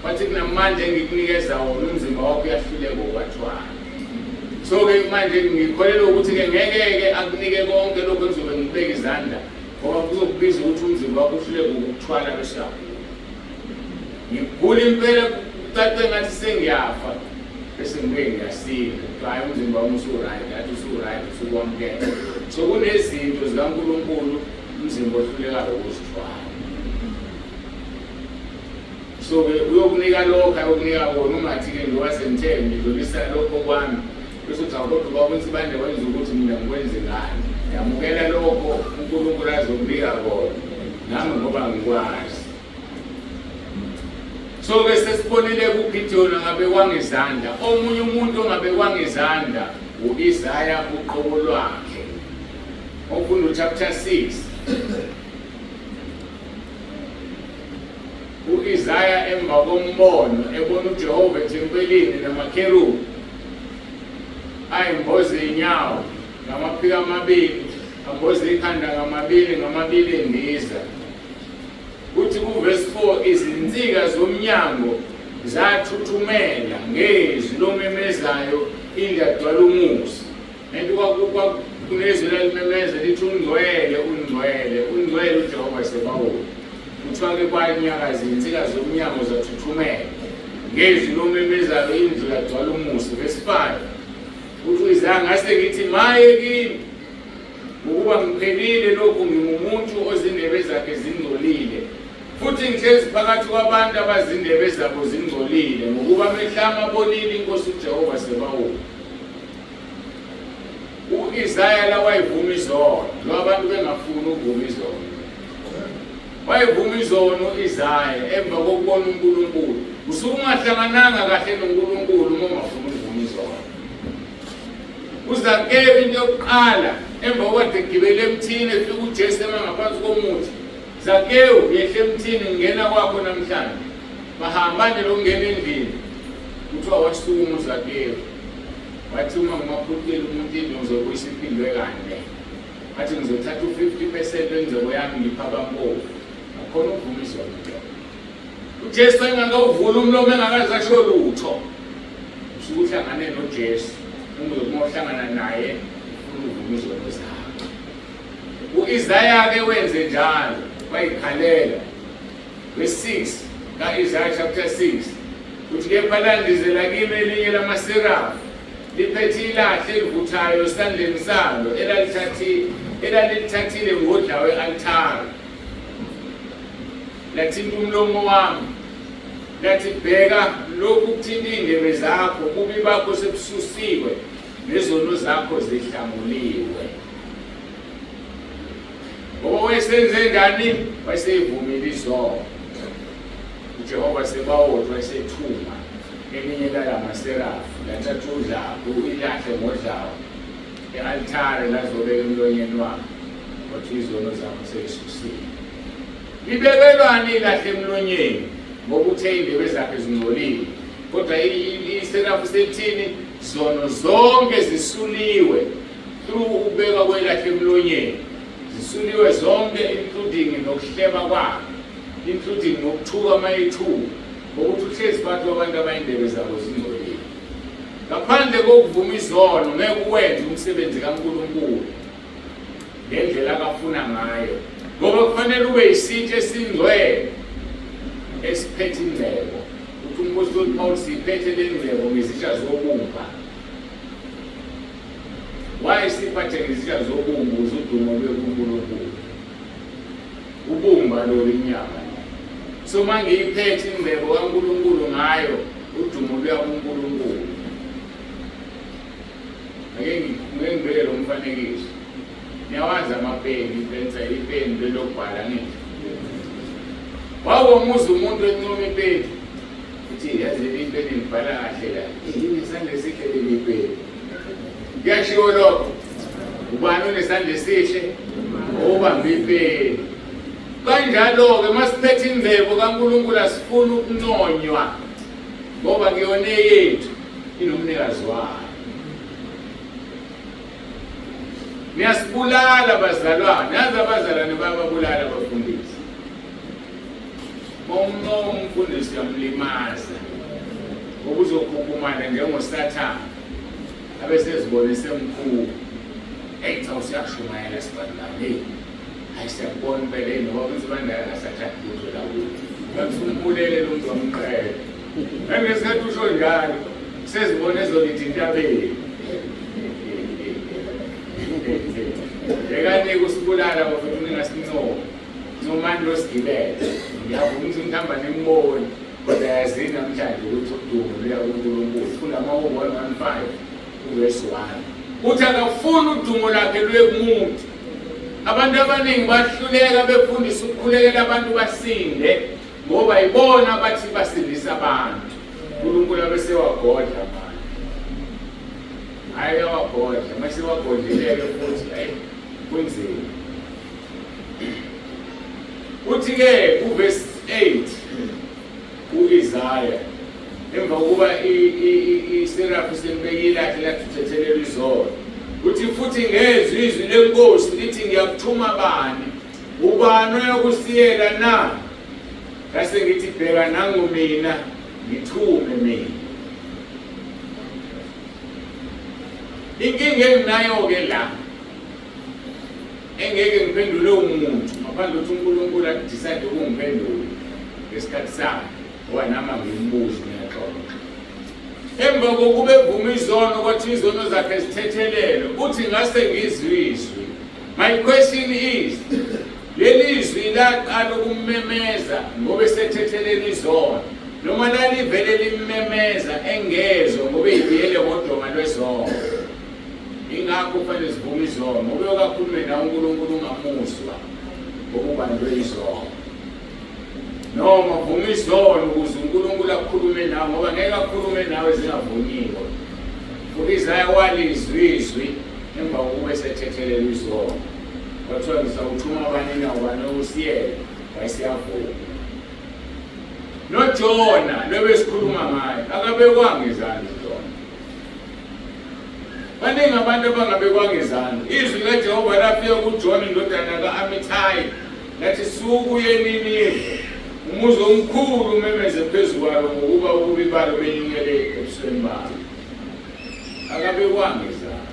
Wathi kunamandla engikunikeza wona, umzimba wakho uyahluleka ukwathwala. So-ke manje ngikholelwa ukuthi-ke ngeke-ke akunike konke lokhu engizobe ngikubeka izandla, ngoba kuzokubiza ukuthi umzimba wakho uhluleke ukukuthwala bese uyagula. Ngigula impela kucace ngathi sengiyafa, bese ngibuye ngiyasinda. Kuthiwa hhayi umzimba wami usu-right, athi usu-right, usukwamukela. So kunezinto zikaNkulunkulu umzimba ohlulekayo ukuzithwala. So-ke uyokunika lokho ayokunika kona, ungathi-ke njengoba sengithe ngidlulisa lokho kwami, bese uthi kodwa ubaba uNsibande wenza ukuthi mina ngikwenze ngani. Yamukela lokho uNkulunkulu azokunika kona, nami ngoba ngikwazi. So-ke sesibonile kuGideyoni angabekwanga izandla. Omunye umuntu ongabekwanga izandla u-Isaya uqobo lwakhe. Ufunda uchapter 6. U-Isaya emva kombono ebona uJehova ethempelini namakherubi ayimboze inyawo ngamaphiko amabili, amboze ikhanda ngamabili, ngamabili endiza. Kuthi kuvesi 4 izinsika zomnyango zathuthumela ngezwi lomemezayo indlu yagcwala umusi. Nento kunezwi lalimemeza lithi ungcwele, ungcwele, ungcwele uJehova Sebawoti. Kuthiwa-ke kwanyakaza izinsika zomnyango zathuthumela ngezwi lomemezayo indlu yagcwala umusi. Verse 5 uthi u-Isaya, ngase ngithi maye kimi, ngokuba ngiphelile, lokhu ngingumuntu ozindebe zakhe zingcolile, futhi ngihlezi phakathi kwabantu abazindebe zabo zingcolile, ngokuba amehlo ami abonile inkosi uJehova Sebawoti. U-Isaya la wayivuma izono, lo abantu bengafuni ukuvuma izono. Wayevuma izono u-Isaya emva kokubona uNkulunkulu. Usuke ungahlangananga kahle noNkulunkulu uma ungafuni ukuvuma izono. UZakewu into yokuqala emva kwade egibele emthini efika uJesu ema ngaphansi komuthi. Zakewu, yehla emthini, ngena kwakho namhlanje. Bahambane lokungena endlini. Kuthiwa wasukuma uZakewu. Wathi uma ngimaphucile umuntu indlu ngizobuyisa iphindwe kane. Wathi ngizothatha u-50% wengcebo yami ngipha abampofu. Akhona ukuvuma izono. uJesu engakawuvula umlomo engakaze asho lutho. Usuke uhlangane noJesu, uma uma uhlangana naye ufuna ukuvuma izono zakho. U-Isaya-ke wenze njalo, wayikhalela. Verse 6 ka-Isaya chapter 6 uthi kepha landizela kimi elinye lamaserafu liphethe ilahle elivuthayo esandleni salo elalithathile ngodla we-altare, lathinta umlomo wami, lathi bheka, lokhu kuthinta iy'ndebe zakho, ububi bakho sebususiwe nezono zakho zihlanguliwe. Ngoba wayesenze njani? Wayeseyivumile izono. UJehova Sebawoti wayesethuma elinye lalamaserafu lathatha udlawu, ilahle ngodlawu e-altare, lazobeka emlonyeni wakhe, wathi izono zakho seyisusiwe. Libekelwani ilahle emlonyeni? Ngoba uthe iy'ndebe zakhe zingcolile. Kodwa iserafu sethini? Zono zonke zisuliwe through ukubekwa kwelahle emlonyeni. Zisuliwe zonke, including nokuhleba kwakhe, including nokuthuka mayethuka, ngokuthi uhlezi phakathi kwabantu abayindebe zabo zingcolile. Ngaphandle kokuvuma izono ngeke uwenze umsebenzi kaNkulunkulu ngendlela akafuna ngayo, ngoba kufanele ube isitsha esingcwele esiphethe ingcebo. Uthi umpostoli Paul, siyiphethe le ngcebo ngezitsha zobumba. Why siphathe ngezitsha zobumba? Ukuze udumo luye kuNkulunkulu. Ubumba lolu inyama. So uma ngiyiphethe ingcebo kaNkulunkulu ngayo, udumo luya kuNkulunkulu. Ake ngibeke lo mfanekiso. Niyawazi amapeni, ipensela, ipeni lelokubhala ngithi. Wawumuza umuntu encoma ipeni. Uthi yazi leli ipeni ngibhala kahle la. Inesandla esihle leli ipeni. Kuyashiwo lokho. Ubani onesandla esihle? Obamba ipeni. Kanjalo-ke masiphethe ingcebo kaNkulunkulu asifuni ukunconywa, ngoba kuyona eyethu, inomnikazi wayo. Niyasibulala bazalwane, yazi abazalwane bayababulala abafundisi. Uma umfundisi uyamlimaza, ngoba uzokhukhumala njengoSathane, abesezibona esemkhulu. Eyi cha, usiyashumayela sibandane, hey, hayi siyakubona impela, hey noba uSibandane akasathathi lutho la kuyo. Bakusumbulele lo muntu wamqeda. Ngesikhathi usho njalo, sezibona ezolithi intabeni. Yekani kusibulala bafethu, ningasincomi. Ncomani losigibele. Ngiyavuma ukuthi ngihamba nimbone, kodwa yazini namhlanje ukuthi udumo luya kuNkulunkulu. Funda amaHubo 115 uvesi 1. Uthi akafuni udumo lakhe luye kumuntu. Abantu abaningi bahluleka befundisa ukukhulekela abantu basinde, ngoba yibona abathi basindisa abantu. uNkulunkulu abesewagodla manje. Hayi, uyawagodla, mase wagodlileke futhi, hayi. Kunzima. Uthi ke kuverse 8 ku-Isaya emva kokuba iserafu sembekile lakhe lathi uthethelela izono, uthi futhi ngezwi izwi lenkosi lithi, ngiyakuthuma bani, ubani oyokusiyela na? Ngase ngithi, bheka nangu mina, ngithume mina. Inkinga enginayo-ke la, engeke ngiphendule umuntu ngaphandle ukuthi uNkulunkulu adecide ukungiphendula ngesikhathi sakhe, ngoba nami angimbuzi, ngiyaxoxa. Emva kokuba evuma izono, kwathi izono zakhe zithethelelwe, uthi ngase ngizwe izwi. My question is, leli zwi laqala ukummemeza ngoba esethethelelwe izono, noma lalivele limmemeza engezwa ngoba eyibiyele ngodonga lwezono? Ingakho kufanele sivume izono, ngoba uyokakhulume nawe uNkulunkulu ungamuzwa ngoba ubanjwe izono. Noma vuma izono ukuze uNkulunkulu akhulume nawe, ngoba ngeke akhulume nawe zingavunyiwe. U-Isaya walizwa izwi emva kokuba esethethelelwe izono, kwathiwa ngisawuthuma abani na, ubani okusiyela, wayesiyavuma. NoJona lo besikhuluma ngaye akabekwanga izandla uJona. Baningi abantu abangabekwanga izandla. Izwi likaJehova lafika kuJona indodana ka-Amithayi lathi, suka uye eNinive, umuzi omkhulu, umemeze phezu kwalo, ngokuba ububi balo benyukele ebusweni balo. Akabekwanga izandla.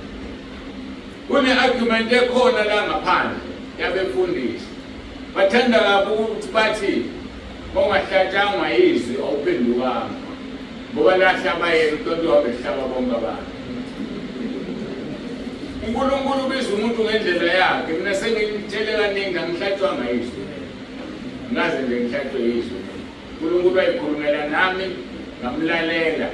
Kune-argument ekhona la ngaphandle yabefundisi, bathanda kabi ukuthi bathi ongahlatshangwa izwi awuphendukanga, ngoba lahlaba yena utonto uhambe ehlaba bonke abantu. uNkulunkulu ubiza umuntu ngendlela yakhe. Mina sengimtshele kaningi, angihlatshwanga izwi, ngaze nje ngihlatshwe izwi. uNkulunkulu wayikhulumela nami, ngamlalela.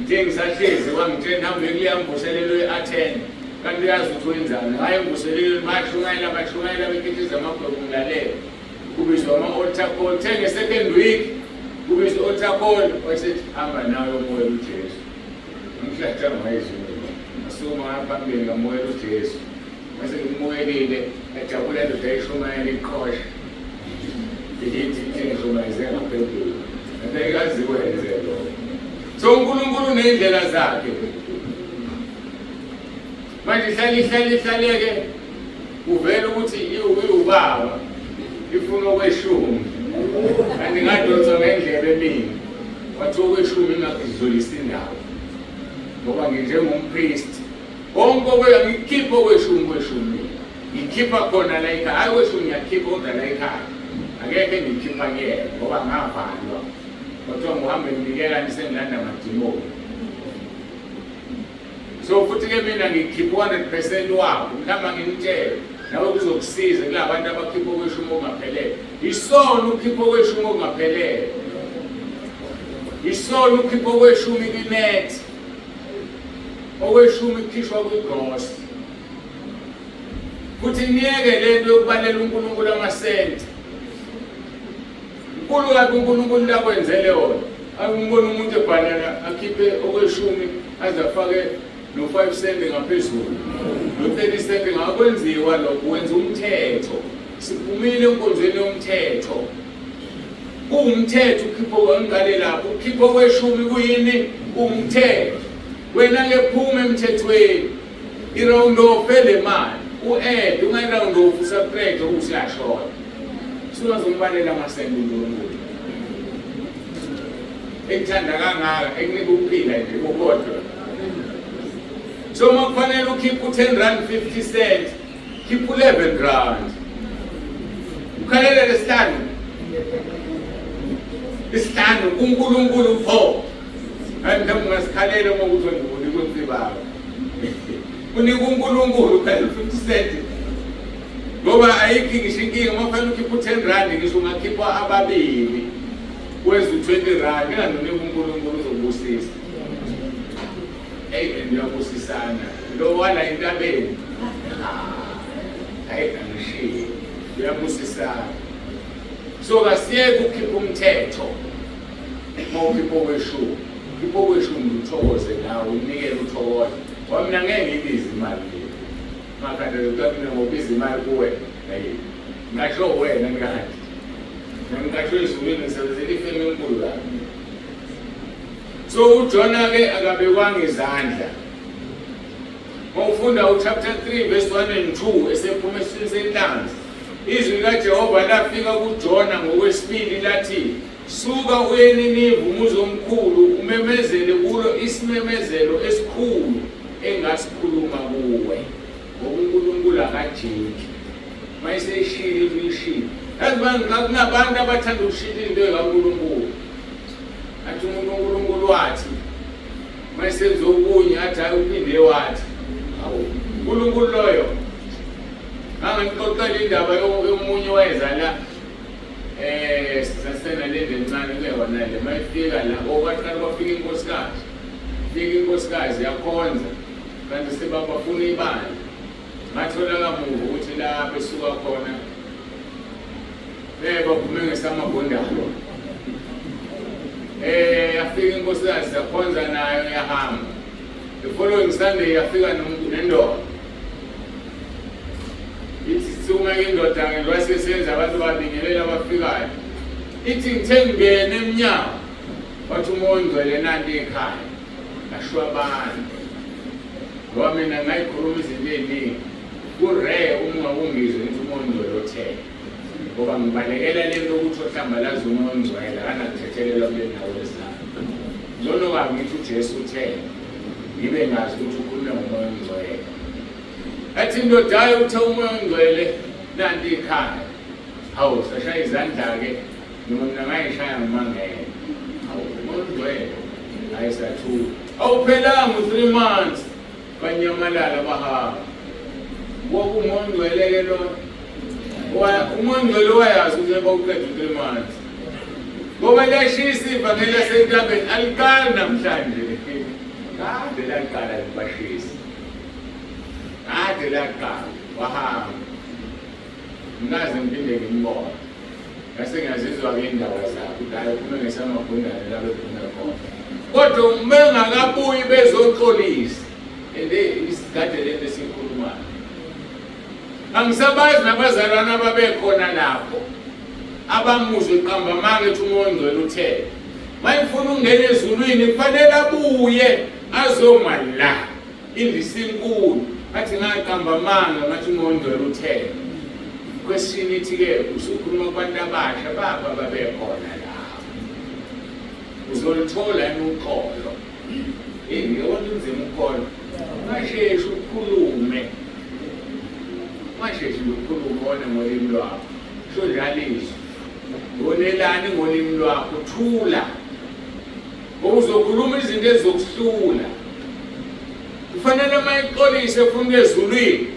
Ngithe ngisahlezi wangitshela, hambe kuleya mvuselelo ye-Athene, kanti uyazi ukuthi wenzani. Ngaye emvuselelweni, bashumayela bashumayela bekhiqiza amagwebu, ngilalela. Kubizwa ama-altar call. Kuthe nge-second week kubizwa i-altar call, wayesethi hamba nawe umoyela uJesu. Ngihlatshangwa izwi, ngasukuma ngaphambili ngamoyela uJesu. Mase ngimoyelile, yajabula indoda ayishumayela iqhosha. Ithi ithi ngishumayeze ngaphezulu. Ngeke kwenze lokho. So uNkulunkulu uney'ndlela zakhe. Manje ihlale ihlale ihlaleke kuvela ukuthi iwubaba ifuna okweshumi, kanti ngadonsa ngendlebe mina, kwathiwa okweshumi ingakudlulisa indawo, ngoba nginjengompristi. Konke okuya ngikhipha okweshumi, kweshumi ngikhipha khona la ekhaya, hhayi kweshumi ngiyakhipha kodwa la ekhaya akekho engikhipha kuyena, ngoba ngavalwa, kwathiwa ngihambe nginikela nisengilanda amadimoni. So futhi-ke mina ngikhipha u-100% wabo. Mhlawumbe anginitshele nawe kuzokusiza kula bantu abakhipha okweshumi okungaphelele. Isona ukukhipha okweshumi okungaphelele, isona ukukhipha okweshumi kwi-net, okweshumi kukhishwa kwi-gross. Futhi niyeke lento yokubalela uNkulunkulu amasenti. Mkhulu kabi uNkulunkulu lakwenzele wona. Akumbona umuntu ebhalala akhiphe okweshumi aze afake no-5 cent ngaphezulu no-30 cent. Ngakwenziwa lokho, wenza umthetho. Siphumile enkonzweni yomthetho. Kuwumthetho ukhipha, ngale lapho ukhipha okweshumi kuyini? Umthetho. Wena-ke phuma emthethweni, i-round off le mali, u-add, ungayi-round off, usubtract, usuyashoda. Sungazombalela amasenti uNkulunkulu ekuthanda kangaka, ekunika ukuphila nje kukodwa. So uma kufanele ukhiphe u-10 rand 50 cent, khipha u-11 rand, ukhalele lesihlanu, isihlanu kuNkulunkulu pho. Hayi, mhlawumbe ungasikhalela uma ukuthi wena unika unsibaba, unika uNkulunkulu, ukhalela u-50 cent, ngoba ayikho ngisho inkinga. Uma kufanele ukhiphe u-10 rand, ngisho ungakhipha ababili wenza u-20 rand, enganunika uNkulunkulu, uzobusisa. Eyi, and uyabusisana lo wala entabeni. Hayi, angishiye, uyabusisana. So kasiyeke ukukhipha umthetho. Uma ukhipha okweshumi, khipha okweshumi uthokoze nawe, unikele uthokoze, ngoba mina ngeke ngiyibize imali le. Ungakhathazeki kuthiwa mina ngobiza imali kuwe. Hayi. Ngasho wena ngikade. Ngiqashwe ezulwini ngisebenzela ifemu enkulu kabi. So uJona ke akabekwanga izandla. Mawufunda uchapter 3 verse 1 and 2 esephuma esiswini senhlanzi. Izwi likaJehova lafika kuJona ngokwesibili lathi, Suka uye eNiniva umuzi omkhulu umemezele kulo isimemezelo esikhulu engasikhuluma kuwe. Ngoba uNkulunkulu akajiki. Mayiseyishilo into uyishilo. Yazi manje xa kunabantu abathanda ukushintsha izinto zikaNkulunkulu. Athi umuntu uNkulunkulu wathi mayisenza okunye athi hayi uphinde wathi. Hawu, uNkulunkulu loyo. Ngangixoxela indaba yomunye wayezala eh sasena lende encane kuyona le mayifika la okwaqala kwafika inkosikazi. Fika inkosikazi yakhonza kanti sebabafuna ibandla. Ngathola kamuva ukuthi la besuka khona baphume ngesamagondana. Yafika inkosikazi yakhonza nayo yahamba. The following Sunday yafika nendoda. Ithi suma indoda ngenxa sesenza abantu babingelela abafikayo. Ithi ngithe ngingena emnyango wathi umoya ongcwele nanti ekhaya. Ngashwabana. Ngoba mina ngayikhuluma izinto ey'ningi. Ku-rare uma ungizwe ngithi umoya ongcwele othe. Ngoba ngibalekela le nto ukuthi ohlambalaza umoya ongcwele akanakuthethelelwa kule ndawo ezayo. Ngcono kabi ngithi uJesu uthe ngibe ngazi ukuthi ukhulume ngomoya ongcwele. Athi indoda hayi uthe umoya ongcwele nanti ikhaya. Hawu sashaya izandla-ke noma mina ngayishaya ngimangele. Hawu umoya ongcwele. Hayi sathula. Awuphelanga u-3 months banyamalala bahamba. Kwakuwumoya ongcwele-ke lo. Umoya ongcwele wayazi ukuthi bawuqeda u-3 months. Ngoba liyashisa ivangeli lasentabeni aliqali namhlanje. Kade laqala libashisa. Kade laqala wahamba. Ngikaze ngiphinde ngimbone. Ngase ngiyazizwa-ke indaba zakhe ukuthi hhayi uphume ngesamagundane la bephume khona. Kodwa uma engakabuyi bezoxolisa. And isigade lento esiyikhulumayo. Angisabazi nabazalwane ababekhona lapho abamuzwe eqamba amanga ethi umoya ongcwele uthe mayifuna ukungena ezulwini kufanele abuye azoma la indisi inkulu athi ngaqamba amanga ngathi umoya ongcwele uthe question ithi-ke usukhuluma kubantu abasha baba babekhona lapho uzolithola yini uxolo Yini yona inzima ukhona. Ungasheshi ukhulume. Ungasheshi ukhulume wona ngolimi lwakho. Sho njalo izwi. Wonelani ngolimi lwakho thula. Ngoba uzokhuluma izinto ezizokuhlula. Kufanele uma ixolise efuna ezulwini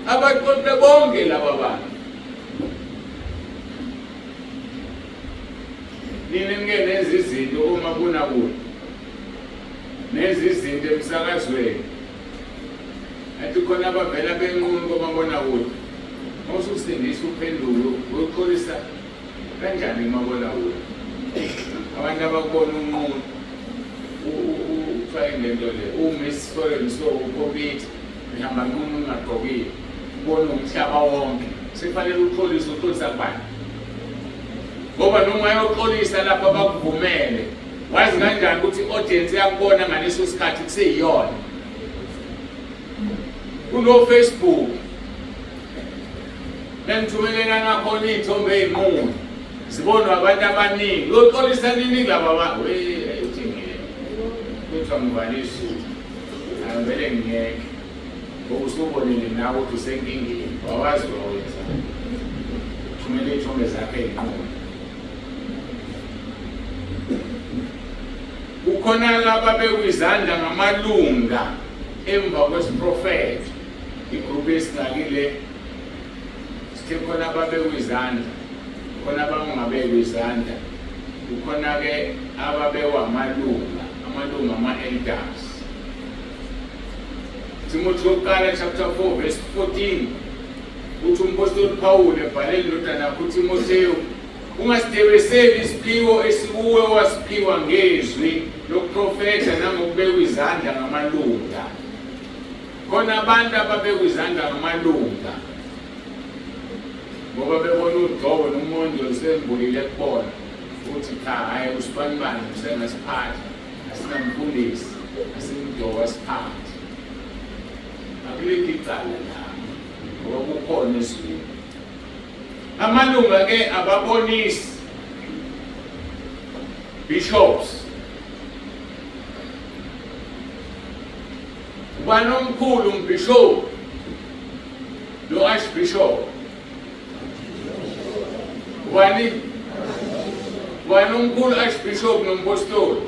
abaqoqe bonke laba bantu. Nini nike nenza izinto uma kunakude. Nenza izinto emsakazweni. Athi khona abavela benqunu komabonakude. Mawususindisa uphendulo uyoxolisa kanjani kumabonakude? Abantu abakubona unqunu kuthiwa yini lento le umiss foreign so ukhompyutha ngihamba nqunu ungagqokile ubone umhlaba wonke sekufanele uxolise uxolisa kubani ngoba noma uyoxolisa lapho abakuvumele wazi kanjani ukuthi i-audience yakubona ngaleso sikhathi kuseyiyona kuno-Facebook nengithumelelana khona iy'thombe ey'nqunu zibonwa abantu abaningi uyoxolisa nini kulaba bantu uthi ngeke kuthiwa ngivale isuthu angivele ngiyeke ngoba usubonile nawe ukuthi usenkingeni wawazi wawenza thumela iy'thombe zakhe ey'nqunu kukhona ababekwa izandla ngamalunga emva kwesiprofetho igruphu esingakile sithe khona ababekwa izandla khona abangabekwa izandla kukhona-ke ababekwa amalunga amalunga ama-elders Timothy wokuqala chapter 4 verse 14 uthi umpostoli Paul ebhalela indodana yakhe uTimothewu ungasidebeseli isiphiwo esikuwe owasiphiwa ngezwi lokuprofetha nangokubekwa izandla ngamalunga. Khona abantu ababekwa izandla ngamalunga ngoba bebona ugcobo nomonde olusembulile kubona ukuthi cha, hhayi, usibanibani usengasiphatha, asinamfundisi, asimgcobo asiphathe. Akulikho icala la ngoba kukhona ezwini. Amalunga ke ababonisi, bishops. Ubani omkhulu, umbhishobhi lo archbishop? Ubani? Ubani omkhulu, archbishop nompostoli?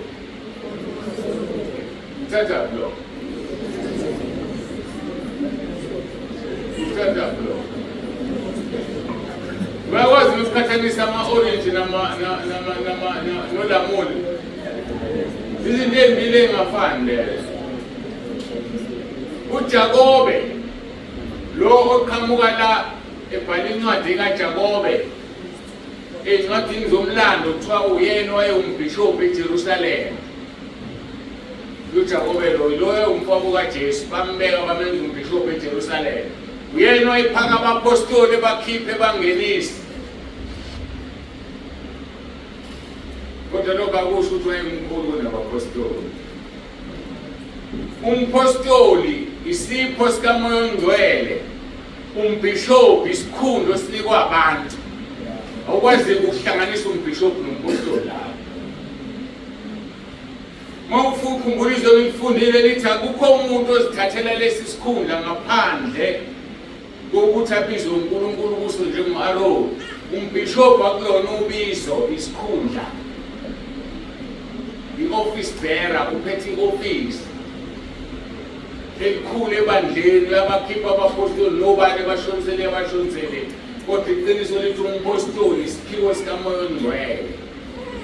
Uthatha lo. Uthatha lo. Uyakwazi ukuqhathanisa ama-orange nolamuli? Izinto ey'mbili ey'ngafani lezo. UJakobe lo oqhamuka la ebhala incwadi kaJakobe, ey'ncwadini zomlando kuthiwa uyena owayewumbhishobhi eJerusalema. UJakobe lo loyo umfowabo kaJesu, bambeka bamenza umbhishobhi eJerusalema. Uyena owayephaka abapostoli, bakhiphe bangenise. Kodwa lokho akusho ukuthi wayemkhulu kunabapostoli. Umpostoli isipho sikaMoya oNgcwele, umbhishobhi isikhundla osinikwa abantu. Awukwazi ukuhlanganisa umbhishobhi nompostoli lapho. Uma ukhumbula izwi engilifundile lithi akukho umuntu ozithathela lesi sikhundla ngaphandle kokuthi abizwe uNkulunkulu kuso njengo-Aroni. Umbhishobhi akulona ubizo, isikhundla. I-office bearer uphethe i-office elikhulu ebandleni, uyabakhipha abapostoli nobani abashonisele abashonisele, kodwa iqiniso lithi umpostoli isiphiwo sikaMoya oNgcwele.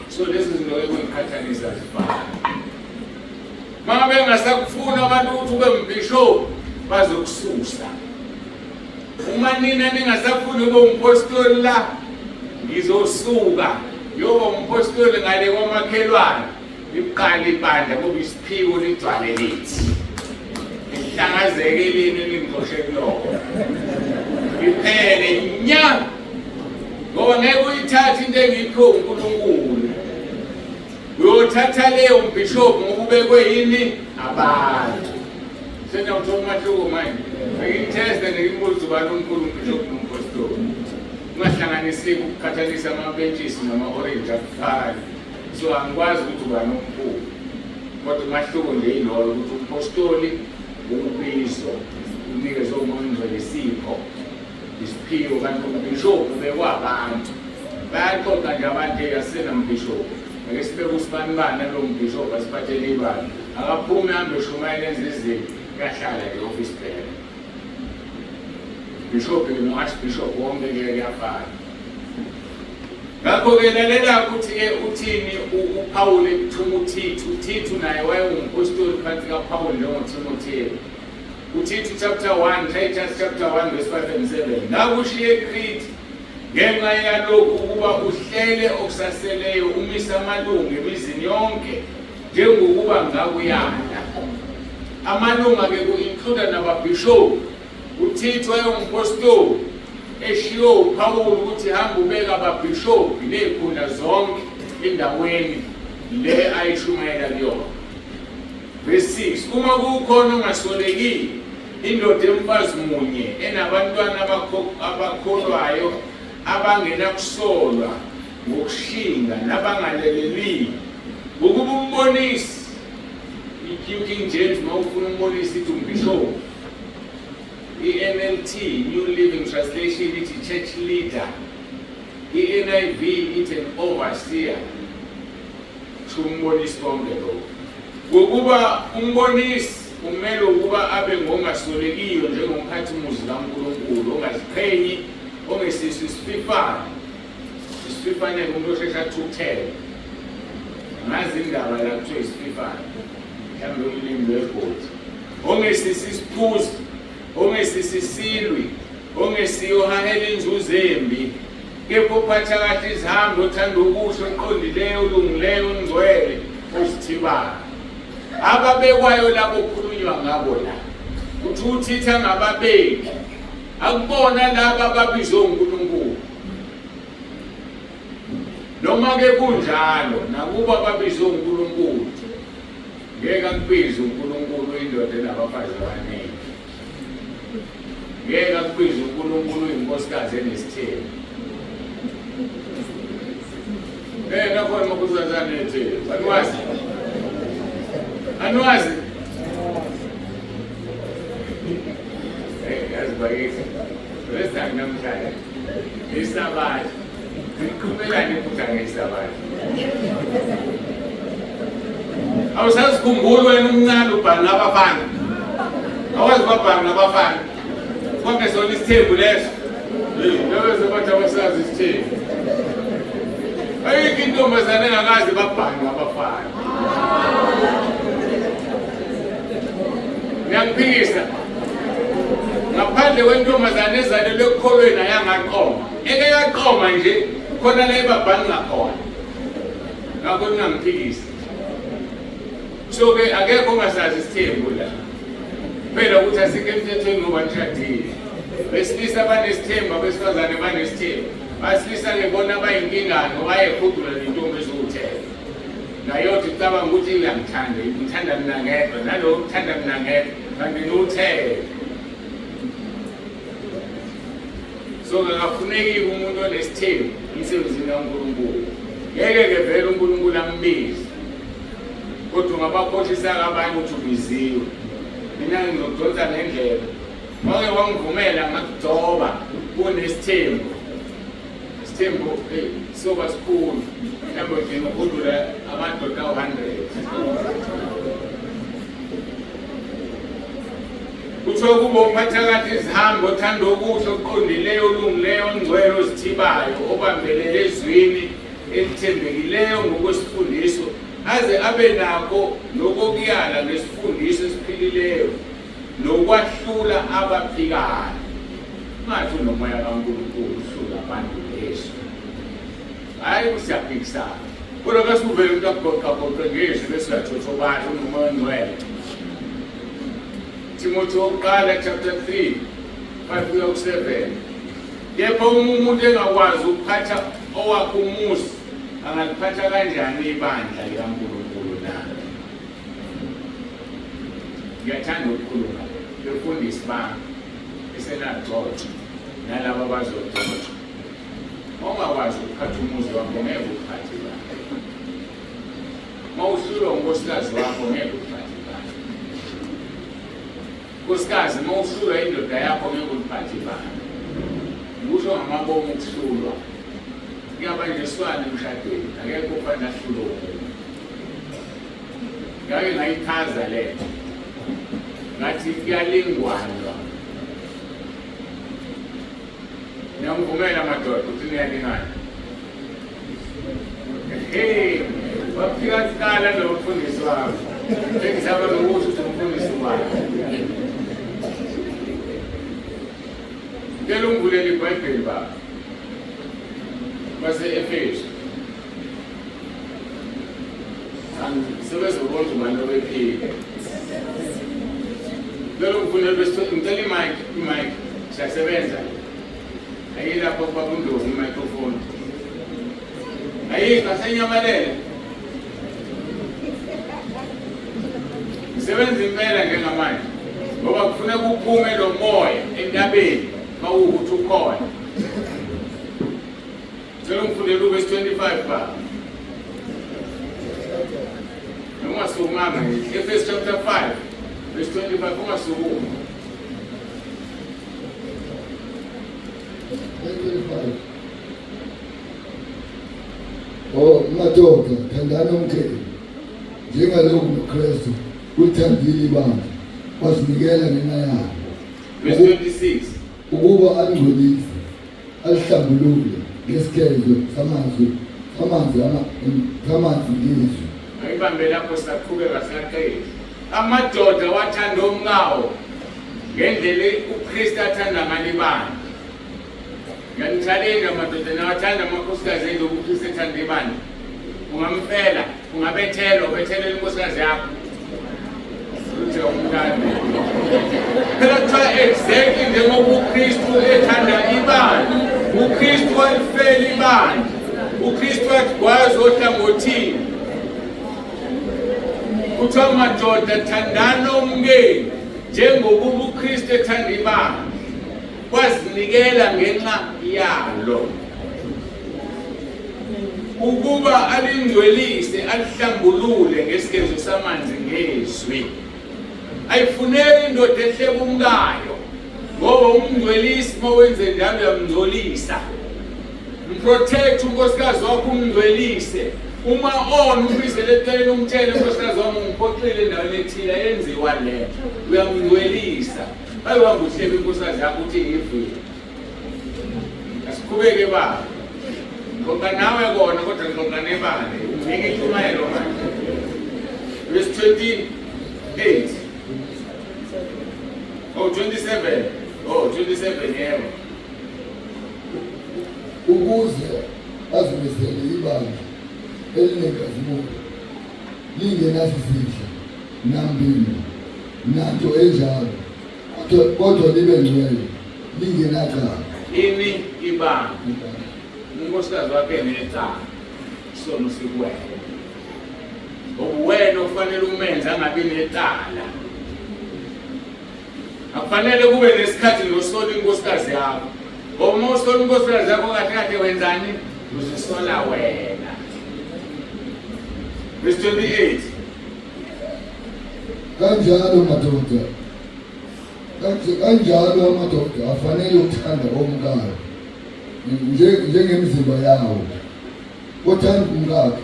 So lezi zinto ekuyiqhathanisa zifana. Uma bengasakufuni abantu ukuthi ube mbhishobhi, bazokususa. Uma nina ningasafuni ube umpostoli la, ngizosuka ngiyoba umpostoli ngale kwamakhelwane, liqale ibandla ngoba isiphiwo ligcwale lithi lihlangazeke lini lingixoshe kuloko liphele nya, ngoba ngeke uyithathe into engiyiphiwe uNkulunkulu. Uyothatha leyo mbhishobhi ngoba ubekwe yini abantu. Seniyawuthola umahluko manje. Angimtheste ngimbuze ubani omkhulu, umbhishobhi nompostoli. Ungahlanganiseki ukuqhathanisa amapentshisi nama-orange, akufani. So angikwazi ukuthi ubani omkhulu. Kodwa umahluko nje yiloyo ukuthi umpostoli ubizo unikezwe uMoya oNgcwele, isipho, isiphiwo, kanti umbhishobhi ubekwa abantu. Bayaxoxa nje abantu, hey, asinambhishobhi, ake sibeke usibanibani nalo mbhishobhi asiphathele ibandla, akaphume ahambe eshumayela enze izinto, kuyahlala ke office bearer. Bishop ke no-archbishop wonke ke kuyafana. Ngakho-ke lalela ukuthi-ke uthini uPawuli kuthuma uThithu. UThithu naye wayengumpostoli phansi kaPawuli njengoThimothewu. UThithu chapter 1, Titus chapter 1 verse 5 and 7. Ngakushiya eKrete ngenxa yalokhu, ukuba uhlele okusaseleyo, umise amalungu emizini yonke njengokuba ngakuyala. Amalunga-ke ku-includa nababhishobhi. UThithu wayengumpostoli eshiwo uPawulu ukuthi hamba ubeka ababhishobhi ney'khundla zonke endaweni le ayishumayela kuyona. Verse 6, uma kukhona ongasolekile, indoda emfazi munye enabantwana abakholwayo abangenakusolwa ngokushinga nabangaleleliwe, ukuba umbonisi, i-New King James uma ufuna umbonisi ithi umbhishobhi, i-NLT, New Living Translation, ithi church leader, i-NIV ithi an overseer. Kusho umbonisi konke lokho. Ngokuba umbonisi kumele ukuba abe ngongasolekiyo njengomphathi-muzi kaNkulunkulu, ongaziqhenyi, ongesiso isififane. Isififane umuntu osheshe athukuthele. Ngazi indaba la kuthiwa isififane, mhlawumbe ulimi lwegodi. Ongesiso isiphuzi, ongesiso isilwi, ongesiyo ohahela inzuzo embi, kepha ophatha kahle izihambi, othanda okuhle, oqondileyo, olungileyo, ongcwele, ozithibayo. Ababekwayo labo khulunywa ngabo la. Uthi uThithu angababeki akubona laba ababizwe uNkulunkulu. Noma ke kunjalo, nakuba babizwe uNkulunkulu, ngeke akubize uNkulunkulu indoda enabafazi abaningi. Ngeke akubize uNkulunkulu inkosikazi enesithembu. Nakhona amakhosikazi anethembu. Aniwazi? Aniwazi? Yazi bakithi. Lesithi namhlanje. Isabatha. Ngiqhubelane futhi angesabatha. Awusazikhumbuli wena umncane ubhanga abafana. Awazi babhanga abafana. Konke sona isithembu leso. Hey, bathi abasazi isithembu. Ayikho intombazane engakaze babhanga abafana. Ngiyangiphikisa. Ngaphandle kwentombazane ezalelwe ekukholweni ayangaqoma. Eke yaqoma nje khona la ebabhanga khona. Ngakho ningangiphikisi. So ke akekho ongasazi isithembu la. Phela ukuthi asikho emthethweni ngoba nishadile. Besilisa banesithembu, abesifazane banesithembu. Basilisa ke bona bayinkinga ngoba ayehudula nentombi eziwuthela. Nayothi ucabanga ukuthi uyangithanda, ngithanda mina ngedwa, nalowo uthanda mina ngedwa, kanti niwuthele. So akafuneki umuntu onesithembu emsebenzini kaNkulunkulu. Ngeke ke vele uNkulunkulu ambize. Kodwa ungabakhohlisa abanye ukuthi ubiziwe. Mina ngizokudonsa ngendlela. Wake wangivumela ngakugcoba kunesithembu. Isithembu hey soba sikhulu. Mhlawumbe nje ngokudlula amadoda awu-100. Kuthiwa kuba uphatha kahle izihambi, othanda okuhle, oqondileyo, olungileyo, ongcwele, ozithibayo, obambelele ezwini elithembekileyo ngokwesifundiso, aze abe nakho nokokuyala ngesifundiso esiphilileyo nokwahlula abaphikayo. Ungathi unomoya kaNkulunkulu uhlula abantu ngezwi. Hhayi siyaphikisana. Kodwa bese kuvele umuntu akugoqagoqe ngezwi bese uyathothobala unomoya ongcwele. Timothy wokuqala chapter 3 5 kuya ku-7. Kepha uma umuntu engakwazi ukuphatha owakhe umuzi, angaliphatha kanjani ibandla likaNkulunkulu na? Ngiyathanda ukukhuluma befundisi bami esenagcotshwa nalabo abazogcotshwa. Uma ungakwazi ukuphatha umuzi wakho ngeke uphathe ibandla. Uma uhlulwa unkosikazi wakho ngeke uphathe ibandla. Nkosikazi, uma uhlulwa indoda yakho ngeke uliphathe ibandla. Ngikusho ngamabomu ukuhlulwa. Kuyabanjiswana emshadweni, akekho ofanele ahlulwe omunye. Ngake ngayichaza le nto. Ngathi kuyalingwanwa. Niyangivumela madoda ukuthi niyalingana. Hey, wafika kuqala lo mfundisi wami. Sengisaba nokusho ukuthi umfundisi wami. Ngicela ungivulele iBhayibheli baba. Base-Efesu. Sebezobona ubani obephila. Ngicela ungivulele bese ngicela i-mic, i-mic. Siyasebenza. Ayilapho kubaba uNdlovu i-microphone. Ayikho asenyamalele. Ngisebenza impela njengamanje ngoba kufuneka uphume lo moya entabeni mawukuthi ukhona. Ngicela ungifundele uvesi 25 baba. Ungasukumanga nje. Efesu chapter 5 verse 25 ungasukumi. Verse 25. Oh, madoda, thandani omkenu njengalokhu noKristu ulithandile ibandla wazinikela ngenxa yalo Verse 26. Ukuba alingcwelise alihlambulule ngesigezo samanzi ngezwi. Ayibambe lapho, saqhubeka siyaqeda. Amadoda wathanda omkawo ngendlela uKristu athanda ngayo ibandla. Ngiyanithalinga madoda, nawathanda amakhosikazi enu uKristu ethanda ibandla. Ungamfela, ungabethelwa, ubethelela inkosikazi yakho. Uthi awumthandi. Phela kuthiwa exactly njengoba uKristu ethanda ibandla. UKristu walifela ibandla. UKristu wathi ohlangothini. Kuthiwa madoda thandani omkenu njengokuba uKristu ethanda ibandla. Wazinikela ngenxa yalo. Ukuba alingcwelise alihlambulule ngesigezo samanzi ngezwi. Ayifuneki indoda ehleba umkayo ngoba umngcwelisi uma wenze njalo uyamngcolisa. Mprotect unkosikazi wakho umngcwelise. Uma on umbizele eceleni umtshele unkosikazi wami ungiphoxile endaweni ethile yenziwa le. Uyamngcwelisa. Ayiwanga uhlebe inkosikazi yakho uthi ngivile. Asiqhubeke baba. Ngoba nawe kona kodwa ngixoxa nebandla. Unginike intshumayelo manje. Verse 28. Oh 27. Oh 27 yebo. Ukuze azimisele ibandla elinenkazimulo lingenasisihla nambimbi nanto enjalo kodwa libe ngcwele lingenacala. Ini ibandla. Unkosikazi wakhe necala. Isono sikuwena. Uwena ofanele umenze angabi necala. Akufanele kube nesikhathi nosola inkosikazi yakho. Ngoba uma usola inkosikazi yakho kahle kahle wenzani? Uzisola wena. Verse 28. Kanjalo madoda kanjalo amadoda afanele ukuthanda omkayo njengemizimba yawo. Othanda umkakhe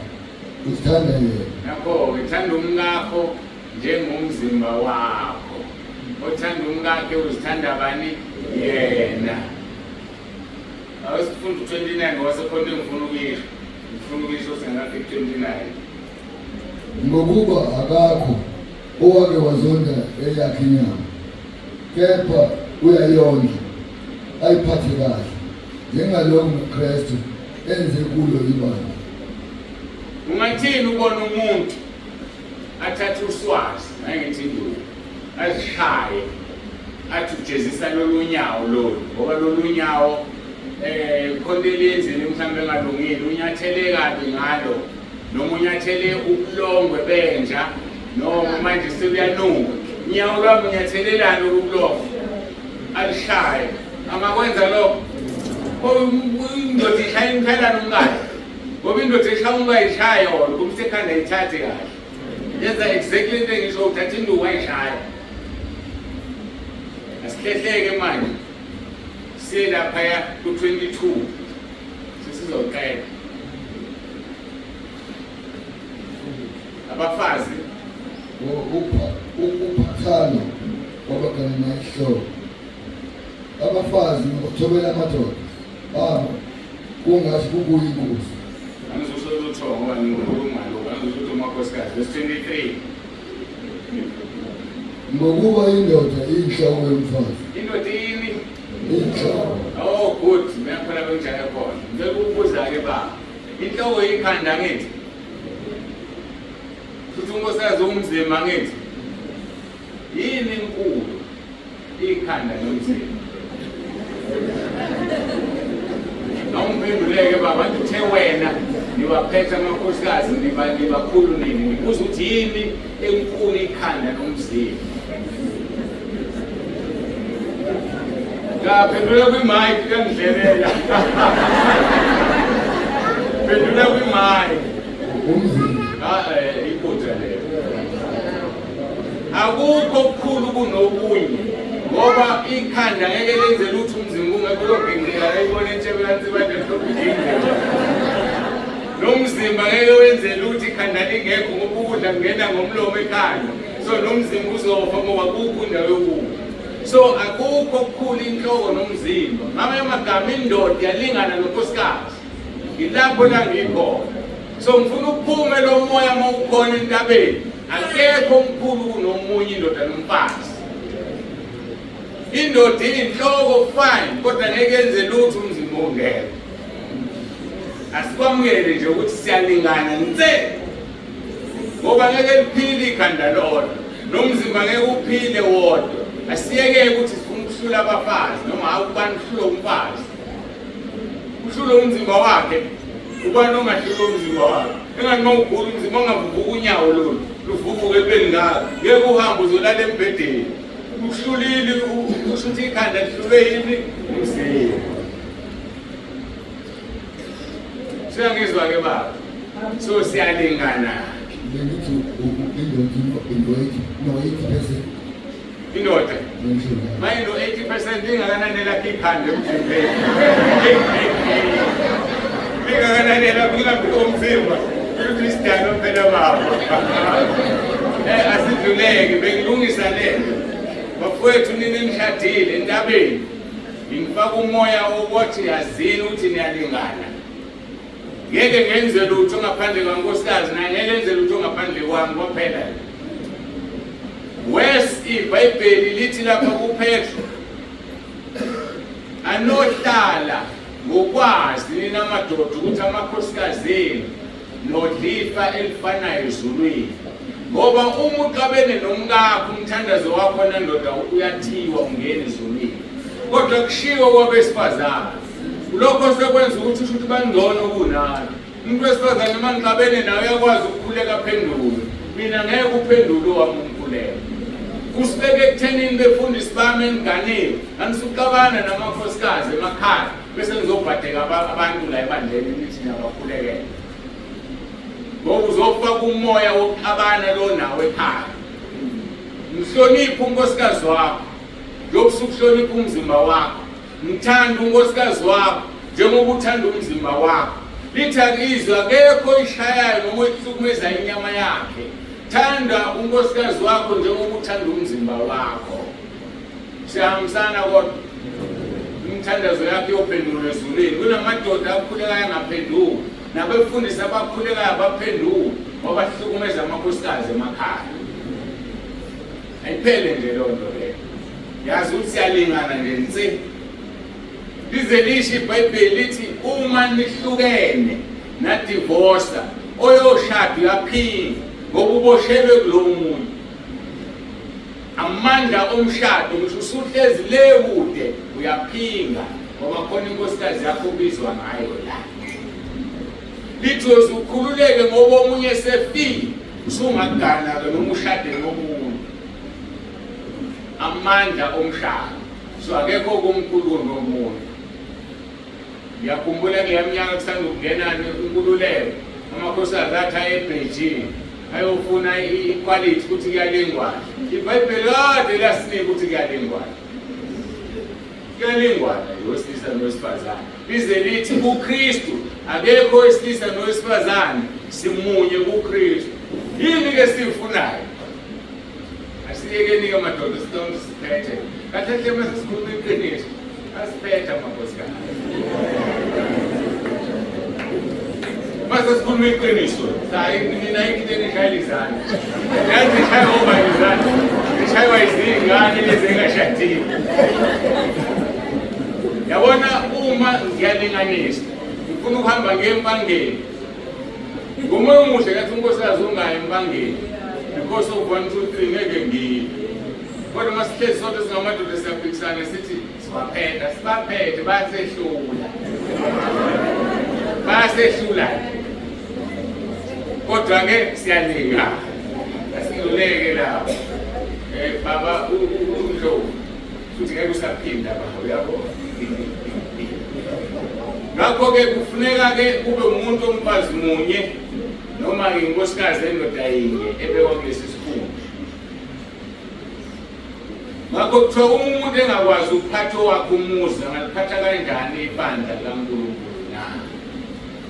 uzithanda yena. Nakho-ke thanda umkakho njengomzimba wakho. Othanda umkakhe uzithanda bani? Yena. Awusifunda u-29 ngoba sekhona engifuna ukuyisho. Ngifuna ukuyisho sengafika 29. Ngokuba akakho owake wazonda eyakhe inyama, kepha uyayondla ayiphathe kahle, njengalokhu noKristu enze kulo ibandla. Ungathini ubona umuntu athathe uswazi, ngangithi induku, azishaye athi ujezisa lolu nyawo lolu ngoba lolu nyawo khona eliyenzile mhlawumbe engalungile unyathele kabi ngalo noma unyathele ubulongwe benja noma manje sekuyanuka unyawo lwami unyathelelani ubulongwe alishaye angakwenza lokho indoda ishaya imkhalani umkayo ngoba indoda eshaya umkayo ishaya yona kumse ekhanda ithathe kahle yenza exactly into engisho uthatha induku ayishaya asihlehleke manje siye laphaya ku-22 sesizoqeda abafazi Ukuphathana kwabaganana ihloko. Abafazi ngokuthobela amadoda abo kungathi kukuyinkosi. Angizusho lutho ngoba ngikhuluma lokhu angizusho ukuthi umakhosikazi verse 23 Ngokuba indoda iyinhloko yomfazi. Indoda yini? Inhloko. Oh good, mina khona bengijahe khona. Ngicela ukubuza-ke baba. Inhloko ikhanda ngithi. Futhi unkosikazi umzimba ngithi. Yini inkulu? Ikhanda nomzimba. Awungiphenduleke baba, ngithe wena niwaphethe amakhosikazi nibakhulu nini. Ngibuza ukuthi yini enkulu ikhanda nomzimba. Ngaphendula kwi-mic kangidlelela. Phendula kwi-mic. Umzimba. Ah, iphutha lelo. Akukho okukhulu kunokunye ngoba ikhanda ngeke lenze lutho umzimba ungekho uyogingqika ayibona entshebe kanti manje lokugingqika. Nomzimba ngeke wenze lutho ikhanda lingekho ngoba ukudla kungena ngomlomo ekhanda. So nomzimba uzofa ngoba akukho indawo yokudla. So akukho okukhulu inhloko nomzimba. Ngamanye amagama indoda iyalingana nonkosikazi. Ngilapho la ngikhona. So ngifuna uphume lo moya uma ukhona entabeni. Akekho omkhulu kunomunye indoda nomfazi. Indoda iyinhloko fine kodwa ngeke yenze lutho umzimba ungekho. Asikwamukele nje ukuthi siyalingana nse. Ngoba ngeke liphile ikhanda lodwa. Lo mzimba ngeke uphile wodwa. Asiyeke ukuthi sifuna ukuhlula abafazi noma hawu ubani uhlula umfazi. Uhlula umzimba wakhe. Ubani ongahlula umzimba wakhe? Engani uma ugula umzimba ungavuvuka unyawo lolu, luvuvuke ekubeni ngaka. Ngeke uhambe uzolala embhedeni. Uhlulile usho ukuthi ikhanda lihlulwe yini? Umzimba. Siyangizwa-ke baba. So siyalingana. Bengithi indoda ino-80%. Indoda maye no-80% ingakanani elakho ikhanda emzimbeni? Ingakanani elakho ingabi umzimba? Ukuthi isidalo phela baba. Asidluleke bengilungisa lento. Bafowethu nini nishadile entabeni. Ngifaka umoya wokuthi yazini ukuthi niyalingana. Ngeke ngenze lutho ngaphandle kwankosikazi naye ngeke enze lutho ngaphandle kwami kwaphela. Wes iBhayibheli lithi lapha kuPetro anohlala ngokwazi nina madoda ukuthi amakhosikazi enu nodlifa elifanayo ezulwini. Ngoba uma uxabene nomkakho umthandazo wakho nandoda uyathiwa ungena ezulwini. Kodwa kushiwo kwabesifazane. Lokho sekwenza ukuthi usho ukuthi bangcono kunami. Umuntu wesifazane uma ngixabene naye uyakwazi ukukhuleka aphendule. Mina ngeke uphendule owami umkhuleko. Kusibeke ekuthenini befundisi bami engiganiwe. Angisuxabana namakhosikazi emakhaya bese ngizobhadeka abantu la ebandleni nithi niyabakhulekela. Ngoba uzofaka umoya wokuxabana lo nawe ekhaya. Mhloniphe unkosikazi wakho. Njengoba usukuhlonipha umzimba wakho. Mthanda unkosikazi wakho njengoba uthanda umzimba wakho. Lithi akizwe akekho oyishayayo noma oyihlukumeza inyama yakhe. Thanda unkosikazi wakho njengoba uthanda umzimba wakho. Siyahambisana kodwa. Imithandazo yakho iyophendulwa ezulwini. Kunamadoda akhulekayo angaphenduli. Nabefundisi abakhulekayo abaphenduli ngoba bahlukumeza amakhosikazi emakhaya. Ayiphele nje loo nto leyo. Yazi ukuthi siyalingana nje nsi. Lize lisho iBhayibheli lithi uma nihlukene nadivosa oyoshada uyaphinga ngoba uboshelwe kulo munye. Amandla omshado ngisho usuhlezi le kude uyaphinga ngoba khona inkosikazi yakho obizwa ngayo la. Lithi uzukhululeke ngoba omunye esefile usungagana-ke noma ushade nomunye. Amandla omshado. So akekho komkhulu kunomunye. Ngiyakhumbula kuleya minyaka kusanda ukungena inkululeko, amakhosikazi athi aye eBeijing ayofuna iquality ukuthi kuyalingwana. IBhayibheli kade lasinika ukuthi kuyalingwana. Kuyalingwana owesilisa nowesifazane. Lize lithi kuKristu akekho owesilisa nowesifazane, simunye kuKristu. Yini ke siyifunayo? Asiyekeni-ke madoda sithonke siphethe. Kahle hle uma sesikhuluma iqiniso, asiphethe amakhosikazi. Uma sesikhuluma iqiniso, hayi nina ayikho into enishayela izandla. Yazi nishaywa obani izandla? Nishaywa izingane lezi engashadile. Yabona uma ngiyalinganisa, ngifuna ukuhamba ngiye empangeni. Ngomoya omuhle ngathi unkosikazi ungayi empangeni because of 1 2 3 ngeke ngiye. Kodwa uma sihlezi sonke singamadoda siyaphikisana sithi sibaphetha sibaphethe basehlula. Basehlula. Kodwa ke siyalinga. Asiluleke lapho. Baba uNdlovu futhi ngeke usaphinda baba uyabona. Ngakho-ke kufuneka-ke kube umuntu omfazi munye noma inkosikazi endoda yinye ebekwa kulesi sikhundla. Ngakho kuthiwa uma umuntu engakwazi ukuphatha owakhe umuzi angaliphatha kanjani ibandla likaNkulunkulu na?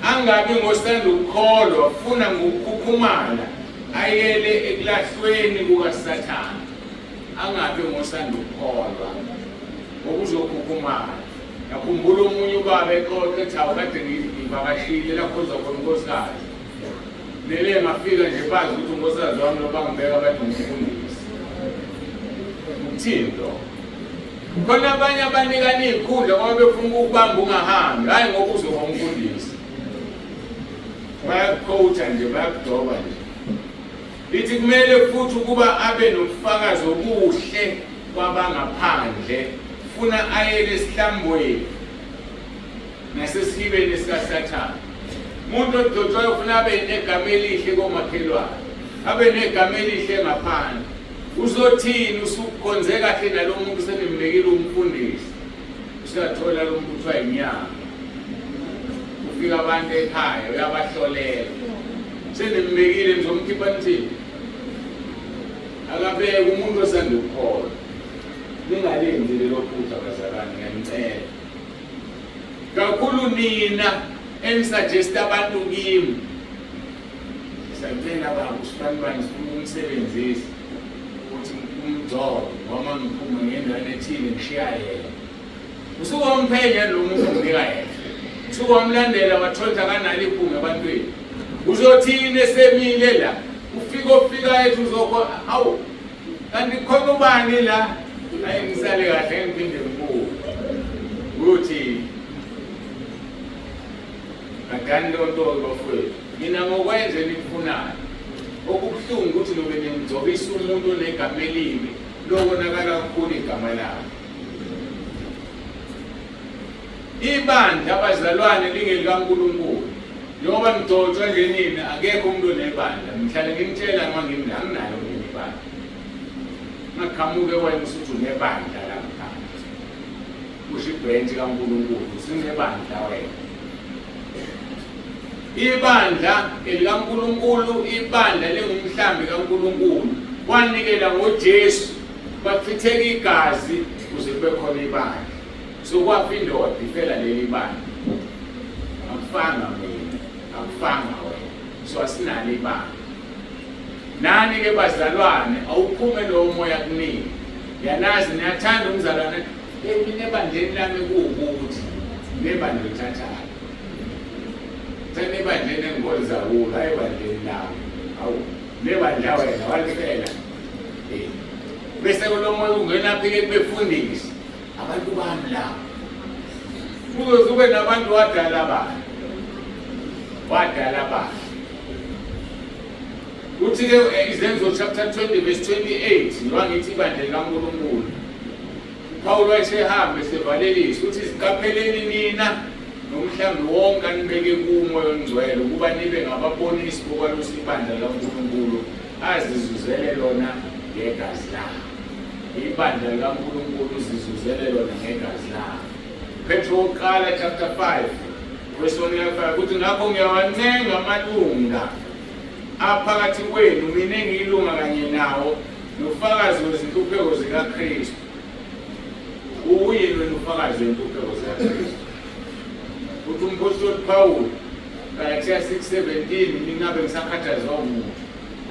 Angabi ngosanda ukukholwa funa ngokukhukhumala ayele ekulahlweni kukaSathane. Angabi ngosanda ukukholwa ngokuzokhukhumala. Ngakhumbula omunye ubaba exoxa ethi awu kade ngivakashile la khonza khona unkosikazi. Lele ngafika nje bazi ukuthi unkosikazi wami lo bangibeka bathi ngumfundisi. Ukuthini lokho? Khona abanye abanikana iy'khundla ngoba befuna ukukubamba ungahambi, hhayi ngoba uzoba umfundisi. Bayakukhowutha nje, bayakudoba nje. Lithi kumele futhi ukuba abe nobufakazi obuhle kwabangaphandle, funa ayele esihlambweni nasesihibeni sikaSathane. Umuntu ogcotshwayo ufuna abe negama elihle komakhelwane, abe negama elihle ngaphandle. Uzothini usukhonze kahle nalo muntu senimbekile umfundisi, usuyathola lo muntu kuthiwa inyanga. Ufika abantu ekhaya uyabahlolela, senimbekile nizomkhipha nithini? Akabeke umuntu osanda ukukholwa. Ningalenzi lelo phutha bazalwane, ngiyanicela kakhulu nina enisuggest abantu kimi. Siyacela baba usibanibani sifuna ukumsebenzisa ukuthi umgcobe ngoba ngiphuma ngendaweni ethile ngishiya yena. Usuke wamphenya lo muntu onginika yena, usuke wamlandela wathola ukuthi akanalo iphunga ebantwini. Uzothini esemile la? Ufika ofika ethi uzokho awu kanti khona ubani la? Ayi ngisale kahle ngiphinde ngibuke. Uyothini? Qedani leyo nto-ke bafowethu. Nina ngokwenza enikufunayo. Okubuhlungu ukuthi nobe ningigcobisa umuntu onegama elibi, lokonakala kakhulu igama lakhe. Ibandla abazalwane lingelikaNkulunkulu. Njengoba nigcotshwa nje nina, akekho umuntu onebandla. Ngihlale nginitshela uma ngimi la, anginalo mina ibandla. Ungaqhamuke wena usuthi unebandla la mkhaya. Kusho ibhrentshi kaNkulunkulu, usunebandla wena. Ibandla elikaNkulunkulu, ibandla lingumhlambi kaNkulunkulu. Wanikela ngoJesu, kwachitheka igazi kuze kube khona ibandla. So kwafa indoda ifela leli bandla. Akufanga mina, akufanga wena. So asinalo ibandla. Nani ke bazalwane, awuphume lowo moya kuningi. Yanazi niyathanda umzalwane, hey mina ebandleni lami kuwukuthi nebandla lithathayo. Senibandleni engikhonza kulo, hayi ebandleni lami. Awu, nebandla wena walifela. Eh. Bese kulo moya ungena phike kubefundisi. Abantu bami laba. Kuzoze ube nabantu wadala bani. Wadala bani. Uthi-ke Izenzo chapter 20 verse 28, njengoba ngithi ibandla likaNkulunkulu. UPawulu wayesehambe sevalelisa, uthi ziqapheleni nina nomhlambi wonke anibeke kuwo uMoya oNgcwele ukuba nibe ngababonisi bokwalusa ibandla likaNkulunkulu azizuzele lona ngegazi lakhe. Ibandla likaNkulunkulu uzizuzele lona ngegazi lakhe. Petro wokuqala chapter 5 verse 1 ukuthi ngakho ngiyawancenga amalunga aphakathi kwenu mina engiyilunga kanye nawo nofakazi wezinhlupheko zikaKristu. Uyini wena ufakazi wenhlupheko zikaKristu? Uthi umphostoli Pawulu Galatia 6:17 ningabe ngisakhathazwa umuntu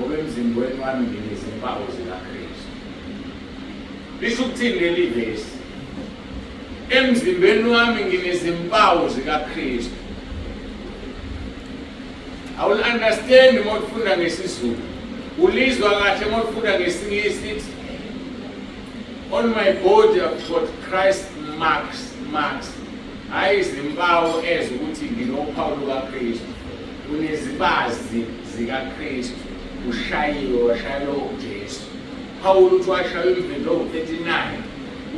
ngoba emzimbeni wami nginezimpawu zikaKristu. Lisho ukuthini leli vesi? Emzimbeni wami nginezimpawu zikaKristu. Awul-understand uma ulifunda ngesiZulu. Ulizwa kahle uma ulifunda ngesiNgisi ithi on my body I've got Christ marks, marks. Hayi izimpawu ezukuthi nginophawu lukaKristu. Unezibazi zikaKristu. Ushayiwe washayelwa uJesu. Paul uthi washaywa imvimbi ewu-39.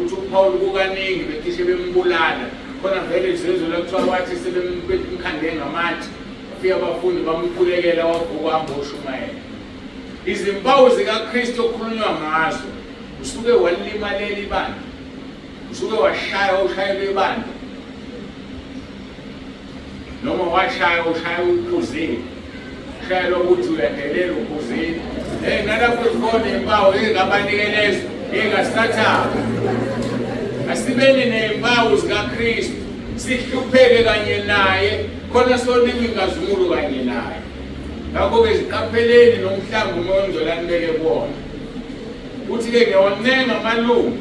Uthi uPaul kukaningi becishe bembulala. Khona vele izezwe kuthiwa wathi sebemkhande ngamatshe. Bafika abafundi bamkhulekela wavuka wahamba oshumayela. Izimpawu zikaKristu okukhulunywa ngazo usuke walimalela ibandla. Usuke washaya ushayelwe ibandla. Noma washaya ushaya uphuzile. Ushayelwa ukuthi uyadelela uphuzile. Hey nalapho zikhona izimpawu engabanikelezo engasathana. Asibeni nezimpawu zikaKristu. Sihlupheke kanye naye khona sonikwa inkazimulo kanye naye. Ngakho-ke ziqapheleni nomhlambi uMoya oNgcwele anibeke kuwona. Uthi-ke ngiyawancenga amalungu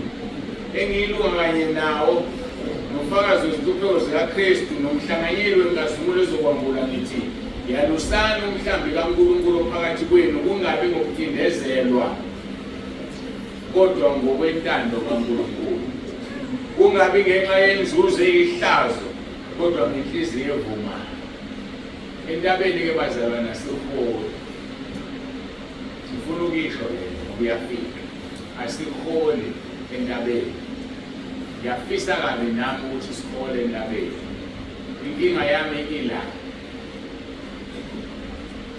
engiyilunga kanye nawo nofakazi wezinhlupheko zikaKristu nomhlanganyeli wenkazimulo ezokwambulwa ngithi yalusani umhlambi kaNkulunkulu ophakathi kwenu kungabi ngokucindezelwa kodwa ngokwentando kaNkulunkulu, kungabi ngenxa yenzuzo eyihlazo kodwa ngenhliziyo evumayo. Entabeni-ke bazalwana sihole. Ngifuna ukisho le kuyafika. Asiholi entabeni. Ngiyafisa kabi nami ukuthi sihole entabeni. Inkinga yami ila.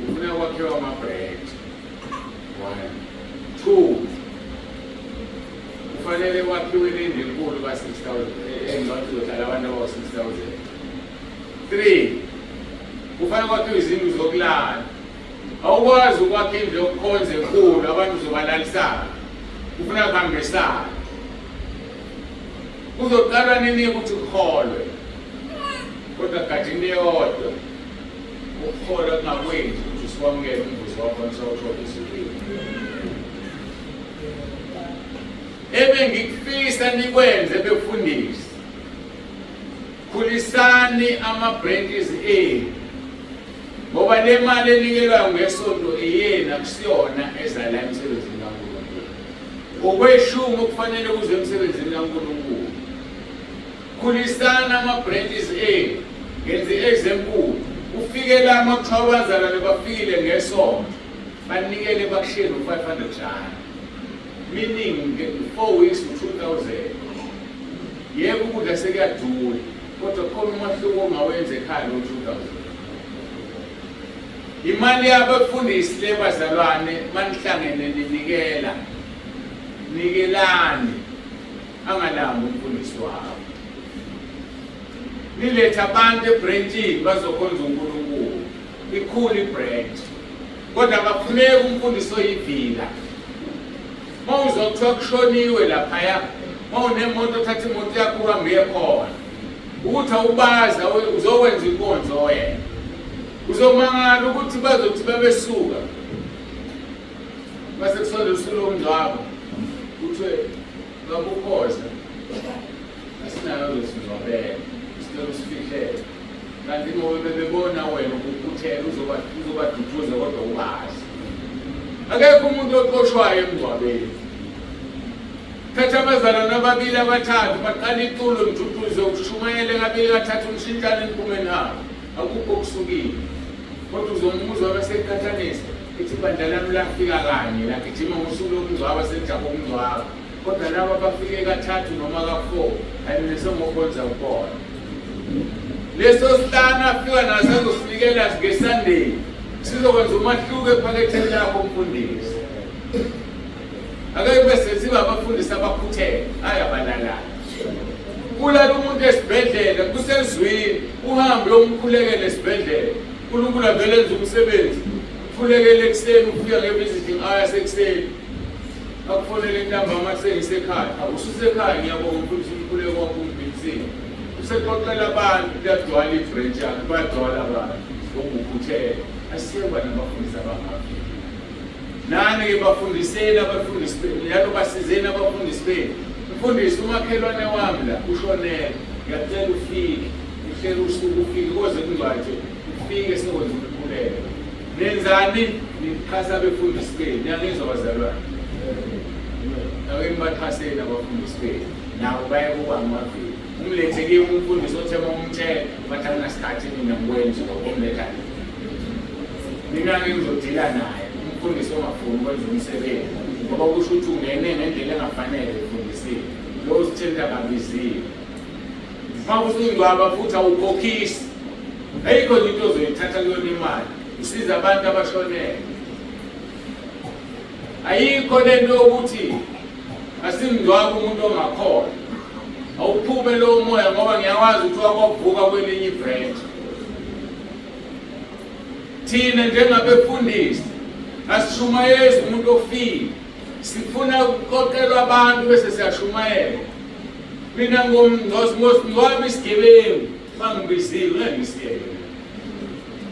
Ufuna kwakhiwa ama-branch. One. Two. Kufanele kwakhiwe lendlu enkulu ka-6,000 engathi kuzohlala abantu abawu-6,000. Three. Kufanele kwakhiwe izindlu zokulala. Awukwazi ukwakha indlu yokukhonza enkulu abantu uzobalalisana. Kufuna kuhambisane. Kuzoqalwa nini ukuthi kukholwe? Kodwa gada into eyodwa. Ukukholwa kungakwenzi ukuthi usiwamukele umvuzo wakho nisawuthola ezulwini. Ebengikufisa nikwenze befundisi. Khulisani ama-branches enu ngoba le mali enikelwayo ngesonto eyenu akusiyona ezala emsebenzini kaNkulunkulu. Okweshumi okufanele kuze emsebenzini kaNkulunkulu. Khulisani ama-branches enu, ngenze i-example. Ufike la uma kuthiwa abazalwane bafikile ngesonto, banikele bakushiye no-500 rand. Meaning 4 weeks u-2000. Yebo ukudla sekuyadula, kodwa khona umahluko ongawenza ekhaya lo-2000. Imali yabafundisi le bazalwane manihlangene ninikela. Nikelani angalambi umfundisi wabo. Niletha abantu ebranchini bazokhonza uNkulunkulu. Ikhulu ibranch. Kodwa akafuneki umfundisi oyivila. Uma uzwa kuthiwa kushoniwe laphaya, uma unemoto uthatha imoto yakho uhambe uye khona. Ukuthi awubazi uzokwenza inkonzo wena. Uzomangala ukuthi bazothi babesuka. Mase kusondela usuku lomngcwabo. Kuthiwe babukhoza. Asinayo losingcwabela. Sicela usifihlele. Kanti ngoba bebebona wena ukukhuthela uzobaduduza kodwa ubazi. Akekho umuntu oxoshwayo emngcwabeni. Thatha abazalwane ababili abathathu baqala iculo ngiduduze ushumayele kabili kathathu nishintshane niphume nabo. Akukho okusukile. Kodwa uzomuzwa baseqhathanisa ithi ibandla lami lafika kanye lagijima ngosuku lokungcwaba selijabha ukungcwaba. Kodwa laba bafike kathathu noma ka-4 hayi mina sengokhonza kubona. Leso sihlanu afika naso azosinikela ngeSunday sizokwenza umahluko ephaketheni lakho mfundisi. Ake kube sesiba abafundisi abakhuthele, hayi abalalayo. Kulala umuntu esibhedlela kusezwini, uhambe uyomkhulekela esibhedlela. uNkulunkulu avele enze umsebenzi. Ukhulekele ekuseni ufika nge-visiting hour yasekuseni. Akufonele ntambama sengisekhaya. Awususekhaya ngiyabonga umfundisi umkhuleko wakho ungibhekisile. Usexoxela abantu kuyagcwala ibranch yakhe, bayagcwala abantu. Ngokukhuthele. Asiyekwa nabafundisi abangafiki. Nani-ke bafundiseni abafundisi benu, njalo basizeni abafundisi benu. Mfundisi, umakhelwane wami la ushonele, ngiyacela ufike, uhlele usuku ufike koze kungcwatshwe, ufike sokwenza umkhuleko. Nenzani? Nixhasa abefundisi benu. Niyangizwa bazalwane? Ake nibaxhaseni abafundisi benu. Nabo baye kuba ngamavili. Umlethe kimi umfundisi othe uma umtshela, bathi anginasikhathi mina ngikwenze lokho, umletha mina-ke ngizodila naye umfundisi ongafuni ukwenza umsebenzi ngoba kusho ukuthi ungene ngendlela engafanele efundisile lo uzithinta kabiziwe uma usungcwaba futhi awukhokhisi ayikho nje into ozoyithatha kuyona imali usiza abantu abashonele ayikho lento yokuthi asimngcwabe umuntu ongakholwa awuphume lowo moya ngoba ngiyawazi ukuthi wakwavuka kwelinye ibranch. Thina njengabefundisi asishumayezi umuntu ofile, sifuna ukuqoqelwa abantu bese siyashumayela. Mina ngozingcwaba isigebengu bangibiziwe ngeke ngisiyeke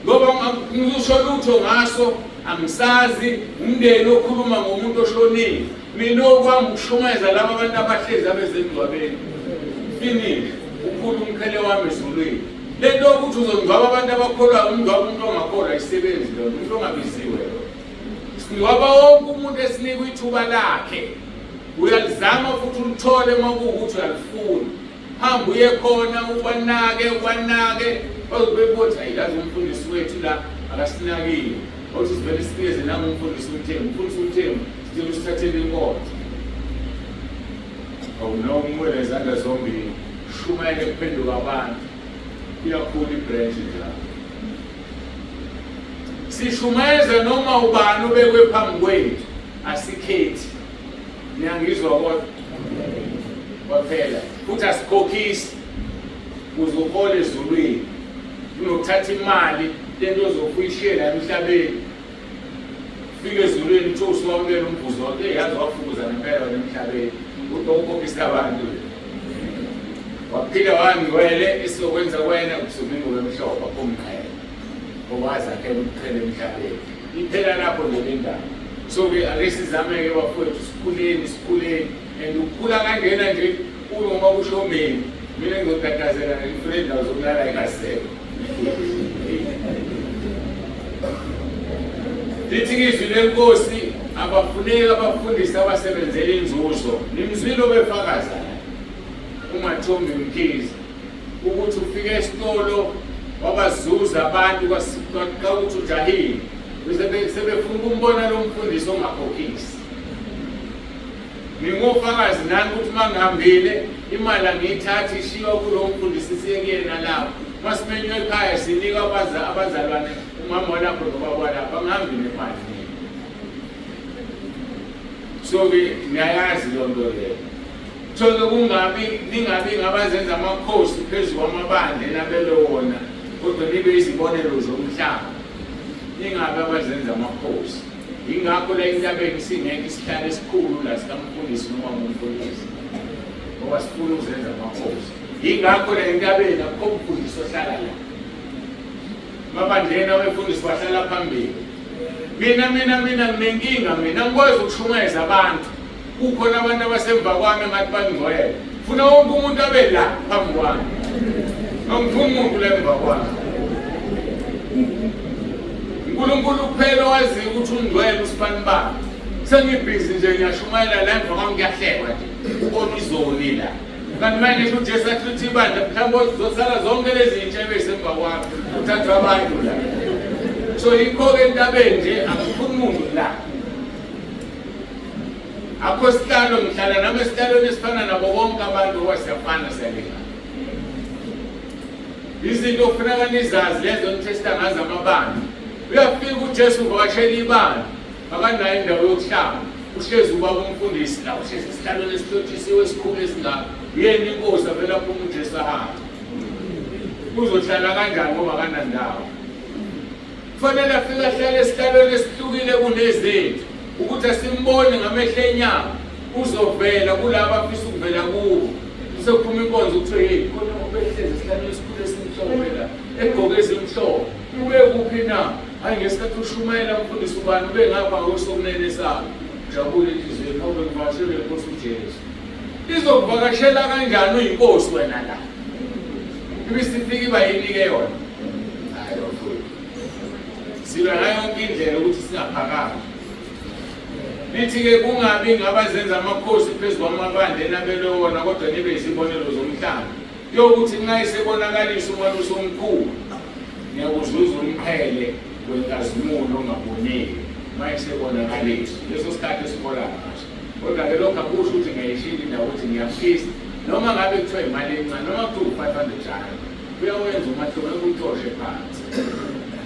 ngoba ngisho lutho ngaso angisazi umndeni okhuluma ngomuntu oshonile. Mina okwami ukushumayeza laba abantu abahlezi abezemngcwabeni. Finish. Ukhulu umkhele wami ezulwini. Le nto yokuthi uzongcwaba abantu abakholwayo umngcwaba umuntu ongakholwa ayisebenzi leyo nto, umuntu ongabiziwe lo. Singcwaba wonke umuntu esinikwa ithuba lakhe. Uyalizama futhi ulithole uma kuwukuthi uyalifuna. Hamba uye khona ubanake ubanake bazobe bethi ayi yazi umfundisi wethu la akasinakile. Othi sivele sinikeze nangumfundisi uMthembu, umfundisi uMthembu sicela usithathele inkonzo. Awunomwele izandla zombili, shumayele kuphenduka abantu. Iyakhula ibranch njalo. Sishumayeza noma ubani obekwe phambi kwethu, asikhethi. Niyangizwa kodwa? Kwaphela. Futhi asikhokhisi ukuze uhole ezulwini. Kunokuthatha imali lento ozofa uyishiye la emhlabeni. Ufike ezulwini uthi usuwamukela umvuzo wakho, hey yazi wafukuza ngempela wena emhlabeni. Kodwa ukhokhisa abantu. Waphila wangcwele esizokwenza kwena ukusuma ingubo emhlophe aphumqhele. Ngoba wazakhela umqhele emhlabeni. Iphela lapho nje le ndaba. So-ke ake sizame-ke bafowethu sikhuleni sikhuleni and ukukhula kanjena nje kubi ngoba kusho mina. Mina ngizotatazela ngifuna indawo zokulala ingasekho. Lithi izwi lenkosi abafuneki abafundisi abasebenzela inzuzo. Nimzwile obefakaza uMathombi Mkhize ukuthi ufike esitolo wabazuza abantu kwawukuthi ujahile sebefuna ukumbona lo mfundisi ongakhokhisi. Ngingofakazi nani ukuthi uma ngihambile imali angiyithathi ishiywa kulo mfundisi siye kuyena lapho. Uma simenywe ekhaya sinika abazalwane umama walapho nobaba walapho, angihambi nemali mina. So-ke niyayazi loo nto leyo. So-ke kungabi ningabi ngabazenza amakhosi phezu kwamabandla enabelwe wona, kodwa nibe izibonelo zomhlaba. Ningabi abazenza amakhosi. Yingakho la entabeni singekho isihlalo esikhulu la sikamfundisi noma ngumfundisi, ngoba sifuna ukuzenza amakhosi. Yingakho la entabeni akukho mfundisi ohlala la. Mabandleni abefundisi bahlala phambili. Mina mina mina nginenkinga mina ngikwazi ukushumayeza abantu. Kukhona abantu abasemva kwami engathi bangcwele. Funa wonke umuntu abe la phambi kwami. Angifuni umuntu la emva kwami. uNkulunkulu kuphela owaziyo ukuthi ungcwele usibani bani. Sengibhizi nje ngiyashumayela la emva kwami kuyahlekwa nje. Ubona izoni la. Kanti manje ngisho uJesu athi uthi ibandla mhlawumbe uzosala zonke lezi zintshe ezisemva kwami. Uthathwa abantu la. So yikho-ke entabeni nje angifuni muntu la. Akho sihlalo ngihlala nami esihlalweni esifana nabo bonke abantu ngoba siyafana siyalingana. Izinto okufuneka nizazi lezo nithesta ngazo amabandla. Uyafika uJesu uvakashela ibandla, akanayo indawo yokuhlala. Uhlezi ubaba umfundisi la, uhlezi esihlalweni esihlotshisiwe esikhulu esingaka. Uyena inkosi avela aphuma uJesu ahambe. Uzohlala kanjani ngoba akanandawo? Kufanele afike ahlale esihlalweni esihlukile kunezethu ukuthi asimbone ngamehlo enyama uzovela kulaba afisa ukuvela kubo. Sekuphuma inkonzo kuthiwe hey khona obehlezi esihlalweni esikhulu esimhlophe la egqoke ezimhlophe ube kuphi na? Hayi ngesikhathi ushumayela mfundisi ubani ube ngapha ngokwesokunene sami. Jabule enhliziyweni ngoba ngivakashelwe inkosi uJesu. Izokuvakashela kanjani uyinkosi wena la? Ibisifika iba yini ke yona? Hayi bafowethu. Silwa ngayo yonke indlela ukuthi singaphakami. Nithi-ke kungabi ngabazenza amakhosi phezu kwamabandla enabelwe wona kodwa nibe izibonelo zomhlaba. Kuyokuthi nxa isebonakalisa umalusi omkhulu, niyakuzuza umqhele wenkazimulo ongaboneki uma esebonakaliswa. Leso sikhathi esihola ngaso. Kodwa-ke lokhu akusho ukuthi ngiyayishintsha indawo ukuthi ngiyafisa noma ngabe kuthiwa imali encane noma kuthiwa u-500 rand uyawenza umahluko ekucoshe phansi.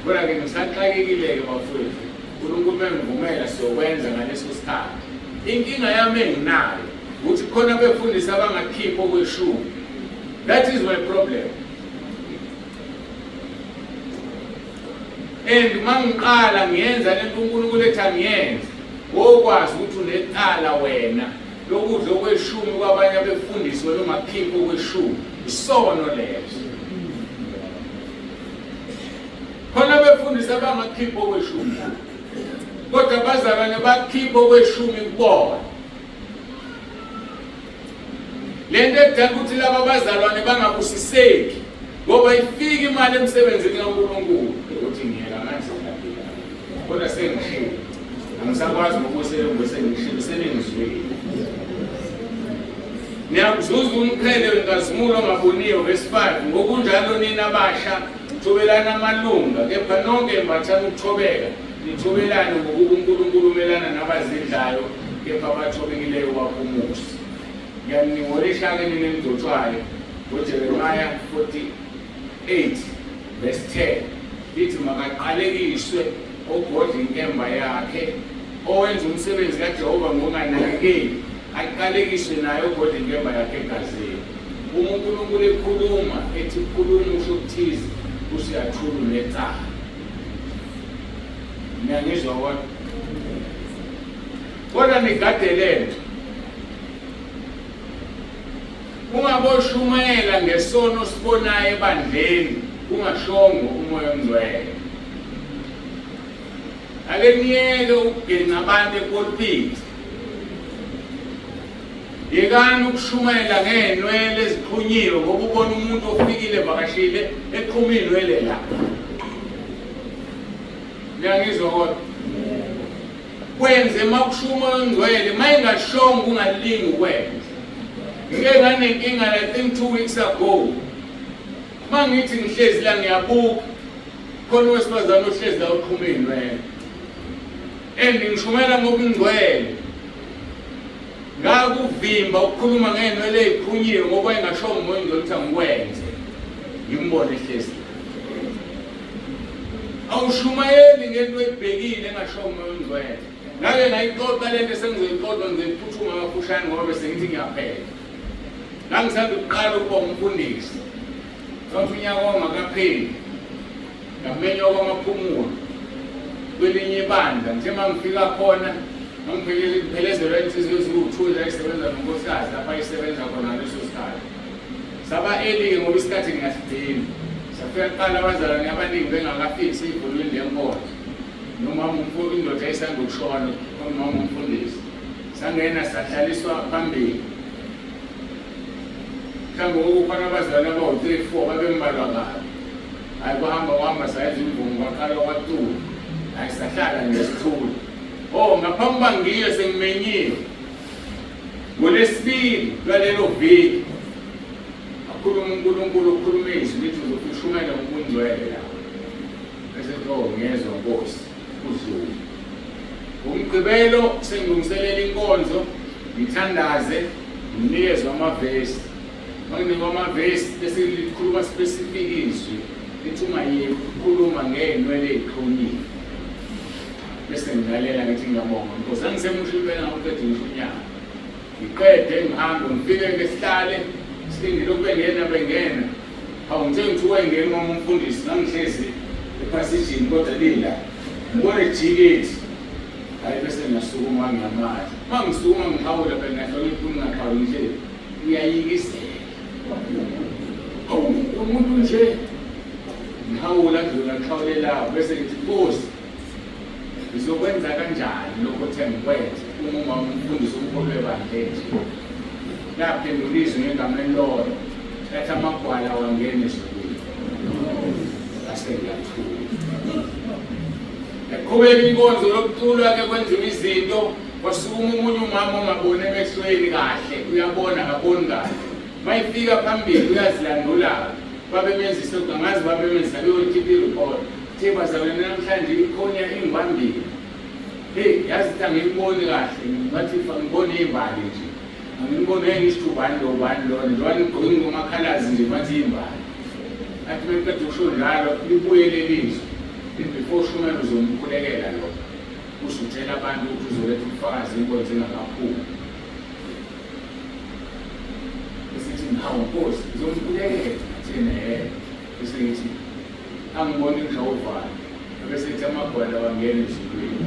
Kodwa-ke ngisaxakekile-ke bafowethu, uNkulunkulu mengivumela siyokwenza ngaleso sikhathi. Inkinga yami enginayo ukuthi khona abefundisi abangakhiphi okweshumi. That is my problem. And mangiqala ngiyenza lento uNkulunkulu ethi angiyenze, wokwazi ukuthi unecala wena lokudla okweshumi kwabanye abefundisi wena ungakhiphi okweshumi. Isono leso. Khona abefundisi abangakhiphi okweshumi. Kodwa abazalwane bakhipha okweshumi kubona. Le nto edala ukuthi laba bazalwane bangabusiseki ngoba ifika imali emsebenzini kaNkulunkulu ukuthi ngiyeka manje ngiyaphila. Kodwa sengishilo. Angisakwazi nokubuyisela ngoba sengishilo seningizwile. Niyakuzuza umqhele wenkazimulo ongaboniyo verse 5 ngokunjalo nina abasha thobelani amalunga kepha nonke embathani ukuthobeka. Nithobelane ngokuba uNkulunkulu umelana nabazidlayo kepha abathobekileyo waphumusa. Ngiyaningolisha-ke nina enigcotshwayo ngoJeremiya 48 verse 10 lithi makaqalekiswe ogodla inkemba yakhe owenza umsebenzi kaJehova ngokunganakekeli aqalekiswe naye ogodla inkemba yakhe egazini. Uma uNkulunkulu ekhuluma ethi khuluma usho okuthize usuyathula unecala. Niyangizwa kodwa? Kodwa nigade lento. Ungaboshumayela ngesono osibonayo ebandleni ungashongo uMoya oNgcwele. Ake niyeke ukugenca abantu epulpit. Yekani ukushumayela ngey'nwele eziqhunyiwe ngoba ubona umuntu ofikile evakashile eqhuma iy'nwele la. Niyangizwa kodwa? Kwenze uma kusho uMoya oNgcwele, uma ingashongo ungalingi ukwenza. Ngike nganenkinga I think 2 weeks ago. Uma ngithi ngihlezi la ngiyabuka, khona owesifazane ohlezi la uqhuma iy'nwele. And ngishumayela ngobungcwele. Ngakuvimba ukukhuluma ngey'nwele ey'qhunyiwe ngoba engashongo uMoya oNgcwele ukuthi angikwenze. Ngimbone ehlezi. Awushumayeli ngento oyibhekile engashongo uMoya oNgcwele. Ngake ngayixoxa lento esengizoyixoxa ngizoyiphuthuma kafushane ngoba bese ngithi ngiyaphela. Ngangisanda ukuqala ukuba umfundisi. Kwathi unyaka wangakapheli ngamenywa kwamaphumulo kwelinye ibandla. Ngithe uma ngifika khona ngiphelezelwa insizwa eziwu-two ezayisebenza nonkosikazi lapho ayisebenza khona ngaleso sikhathi. Saba early-ke ngoba isikhathi ngingasigcini. Safika kuqala abazalwane abaningi bengakafiki seyivulweni lenkonzo. Nomama indoda eyayisanda ukushona, umama umfundisi. Sangena sahlaliswa phambili. Mhlawumbe kwakukhona abazalwane abawu-three four babembalwa kabi. Hhayi kwahamba kwahamba sayenza imvumo kwaqala kwacula. Hhayi sahlala nje sithule. Oh ngaphambi uba ngiye sengimenyiwe. NgoLwesibili lwalelo viki akhuluma uNkulunkulu ukhuluma izwi lithi uzofika ngobungcwele la. Bese kuthi oh ngiyezwa Nkosi kudlule. NgoMgqibelo sengilungiselela inkonzo ngithandaze nginikezwe amavesi. Manginikwa amavesi bese likhuluma specific izwi lithi ungayeki ukukhuluma ngey'nwele ey'qhunyiwe. Bese ngilalela ngithi ngiyabonga Nkosi. Angisemusha impela ngawuqeda ngisho unyaka. Ngiqede ngihambe ngifike ke sihlale silindile ukubengena bengena. Hawu ngithe ngithuka ingena umama umfundisi ngangihlezi ephasijini kodwa lila. Ngibone jikethi. Hayi bese ngiyasukuma ngiyamazi. Uma ngisukuma ngixhawula phela ngiyahlonipha ngingaxhawuli ngihleli. Uyayikisela. Hawu umuntu nje. Ngihawula ndlula ngixhawulela bese ngithi Nkosi ngizokwenza kanjani lokho othe ngikwenze uma umama umfundisi omkhulu webandla nje. Laphendula izwi ngegama elilodwa. Lathi amagwala awangeni ezulwini. Ngase ngiyathula. Yaqhubeka inkonzo yokuculwa ke kwenziwa izinto kwasukuma omunye umama ongaboni emehlweni kahle uyabona akaboni kahle mayifika phambili uyazilandula babemenzisa angazi babemenzisa beyokhipha i-report the bazalwane namhlanje ikhonya ingibambile. Hey yazi ukuthi angiyiboni kahle ngathi ngibona iy'mbali nje angiboni ngisho ukuthi ubani lo ubani lona njengoba nigqoke ngomakhalazi nje bathi iy'mbali. Athi beqeda ukusho njalo libuye lelizwi lithi before ushumela uzomkhulekela lo usutshela abantu ukuthi uzoletha ubufakazi inkonzo ingakaphumi. Esithi hawu Nkosi ngizomkhulekela thina yena bese ngithi angiboni ngisho uvalo bese ethi amagwala wangena ezulwini.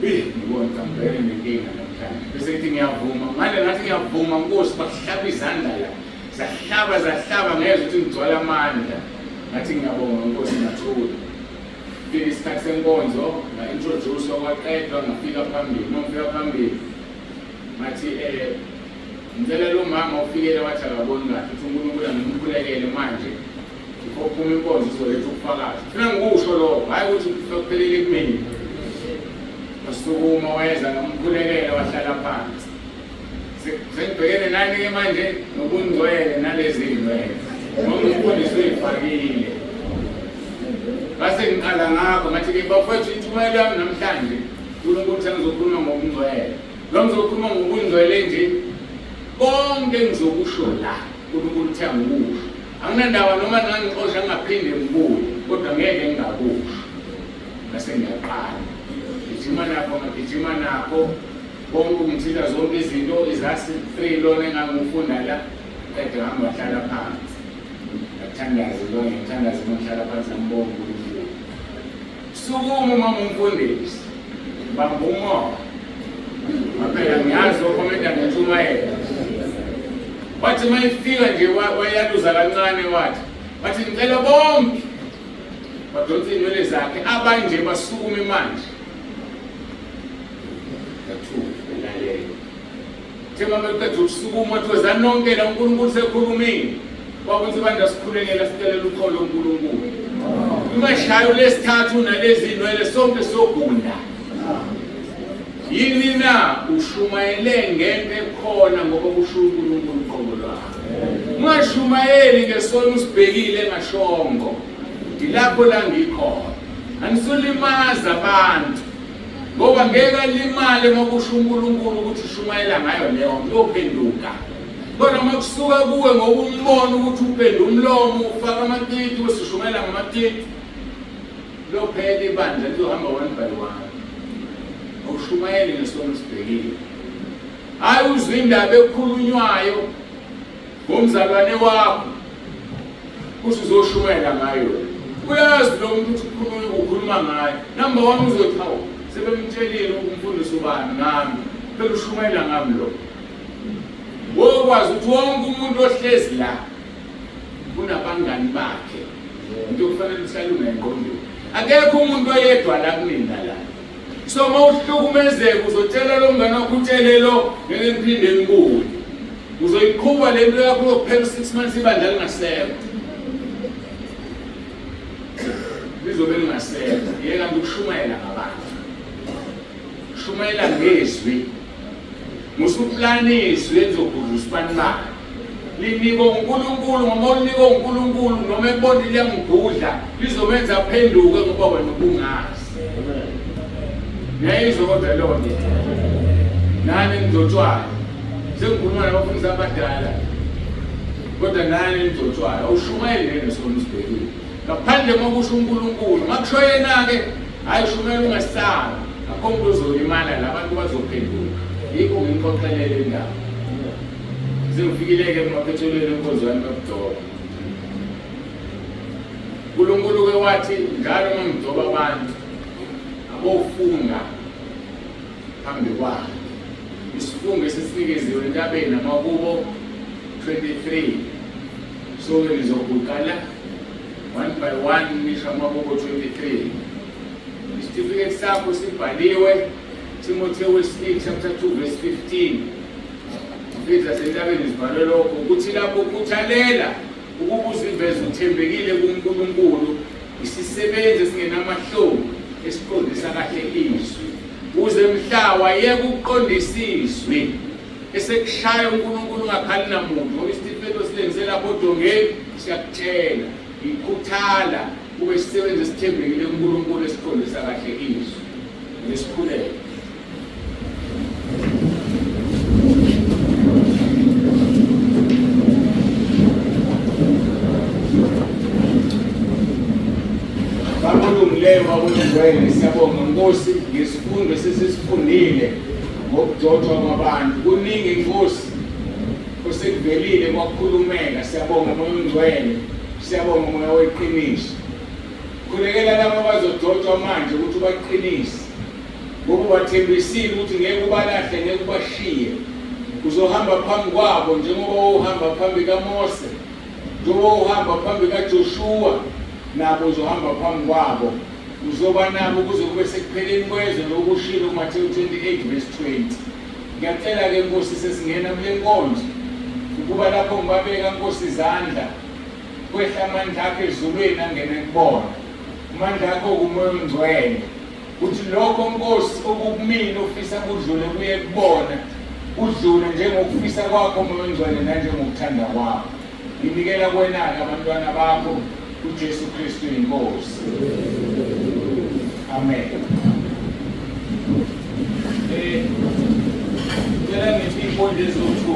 Eyi ngibona ngibhekene nenkinga namhlanje bese ngithi ngiyavuma manje ngathi ngiyavuma Nkosi bakuhlaba izandla la zahlaba zahlaba ngezwa ukuthi ngigcwala amandla ngathi ngiyabonga Nkosi ngathula. Fika isikhathi senkonzo nga-introduce kwaqedwa ngafika phambili uma ngifika phambili ngathi ngicela lo mama ufikele wathi akaboni kahle uthi uNkulunkulu angimkhulekele manje before kuphuma inkonzo uzoletha ubufakazi. Funa ngikusho lokho hhayi ukuthi kuphelele kumina. Wasukuma weza ngamkhulekela wahlala phansi. Sengibhekene nani-ke manje nobungcwele nalezi iy'nwele ngoba umfundisi uyifakile. Ngase ngiqala ngakho ngathi-ke bafowethu intshumayelo yami namhlanje uNkulunkulu uthi ngizokhuluma ngobungcwele. Lo ngizokhuluma ngobungcwele nje konke engizokusho la uNkulunkulu uthe angikusho. Anginandaba noma ningangixosha ngingaphinde ngibuye kodwa ngeke ngingakusho. Ngase ngiyaqala. Gijima nakho ngagijima nakho konke ukungithinta zonke izinto izasi 3 lona engangifunda la qede ngihamba ngahlala phansi. Ngathandaza lo ngithandaza uma ngihlala phansi ngambonga uNkulunkulu. Sukuma umama umfundisi. Bamba umoya. Ngaphela ngiyazi okhomenta ngentshumayelo. Wathi uma ifika nje wayaluza kancane wathi wathi ngicela bonke badonsa iy'nwele zakhe abanje basukume manje. Ngathuka ngalalela. Njengoba beqeda ukusukuma wathi wozani nonke la uNkulunkulu sekhulumile. Kwakuthi bandla sikhulekela sicelela uxolo uNkulunkulu. Ungashayi ulesithathu nalezi nwele sonke sogunda. Yini na ushumayele ngento ekhona ngoba kusho uNkulunkulu uqobo lwakhe. Ungashumayeli ngesono usibhekile engashongo. Yilapho la ngikhona. Anisulimaza abantu. Ngoba ngeke alimale uma kusho uNkulunkulu ukuthi ushumayela ngayo leyo nto uyophenduka. Kodwa uma kusuka kuwe ngoba umbona ukuthi upenda umlomo ufaka amatiti usishumayela ngamatiti lophela ibandla lizohamba one by one. Awushumayeli ngesono sibhekile. Hayi uzwe indaba ekhulunywayo ngomzalwane wakho kusho uzoshumayela ngayo. Uyazi lo muntu ukuthi ukhuluma ukhuluma ngayo. Number 1 uzothi hawu sebemtshelile umfundisi ubani ngami. Phela ushumayela ngami lo. Wokwazi ukuthi wonke umuntu ohlezi la kunabangani bakhe. Into kufanele uhlale unengqondweni. Akekho umuntu oyedwa la kunina la. So uma uhlukumezeka uzotshela lo mngane wakho utshele lo ngeke ngiphinde ngibuye. Uzoyiqhuba le nto yakho uyophela u-six months ibandla lingasekho. Lizobe lingasekho. Yeka nje ukushumayela ngabantu. Shumayela ngezwi. Musuplana izwi elizogudla usibanibani. Linikwe uNkulunkulu ngoba ulinikwe uNkulunkulu noma ebona liyamgudla lizomenza aphenduke ngoba wena ubungazi. Niyayizwa kodwa leyo nto. Nani nigcotshwayo. Sengikhuluma nabafundisi abadala. Kodwa nani nigcotshwayo. Awushumayeli ngeke ngesono usibhekile. Ngaphandle uma kusho uNkulunkulu. Uma kusho yena-ke, hhayi shumela ungesabi. Akho muntu ozolimala la abantu bazophenduka. Yikho nginixoxelele indaba. Sengifikile-ke emaphethelweni enkonzo yami yokugcoba. uNkulunkulu-ke wathi njalo uma ngigcoba abantu abofunga phambi kwakhe. Isifungo esisinikeziwe entabeni amakubo 23. So-ke nizoguqa la one by one nisho amakubo 23. Isitifiketi sakho sibhaliwe Timotheo wesibili chapter 2 verse 15. Mfethu zasentabeni zibhalwe lokho ukuthi lapho ukhuthalela ukuba uziveze uthembekile kuNkulunkulu isisebenzi esingenamahloni esiqondisa kahle izwi uze mhla wayeka ukuqondisa izwi esekushaya uNkulunkulu ungakhali namuntu ngoba isitifiketi osilengise lapho odongeni siyakutshela ikhuthala kube isisebenzi esithembekile kuNkulunkulu esiqondisa kahle izwi ngesikhuleko. Baba olungileyo, Baba olungcwele, siyabonga Nkosi ngesifundo esesisifundile ngokugcotshwa kwabantu. Kuningi Nkosi osekuvelile kwakhulumeka. Siyabonga Moya ongcwele, siyabonga Moya weqiniso. Khulekela labo abazogcotshwa manje ukuthi ubaqinise ngoba ubathembisile ukuthi ngeke ubalahle ngeke ubashiye uzohamba phambi kwabo njengoba wawuhamba phambi kaMose njengoba wawuhamba phambi kaJoshuwa nabo uzohamba phambi kwabo uzoba nabo kuze kube sekupheleni kwezwe lokushilo kuMathewu 28 verse 20 ngiyacela-ke nkosi sesingena kule nkonzo ukuba lapho ngibabeka nkosi izandla Kwehla amandla akho ezulwini angene kubona. Amandla akho kumoya ongcwele. Uthi lokho Nkosi okukumina ofisa kudlule kuye kubona. Kudlule njengokufisa kwakho moya ongcwele nanjengokuthanda kwakho. Nginikela kuwena-ke abantwana bakho. UJesu Kristu inkosi. Amen. Cela ngiphi iy'mpondo eziwu-2.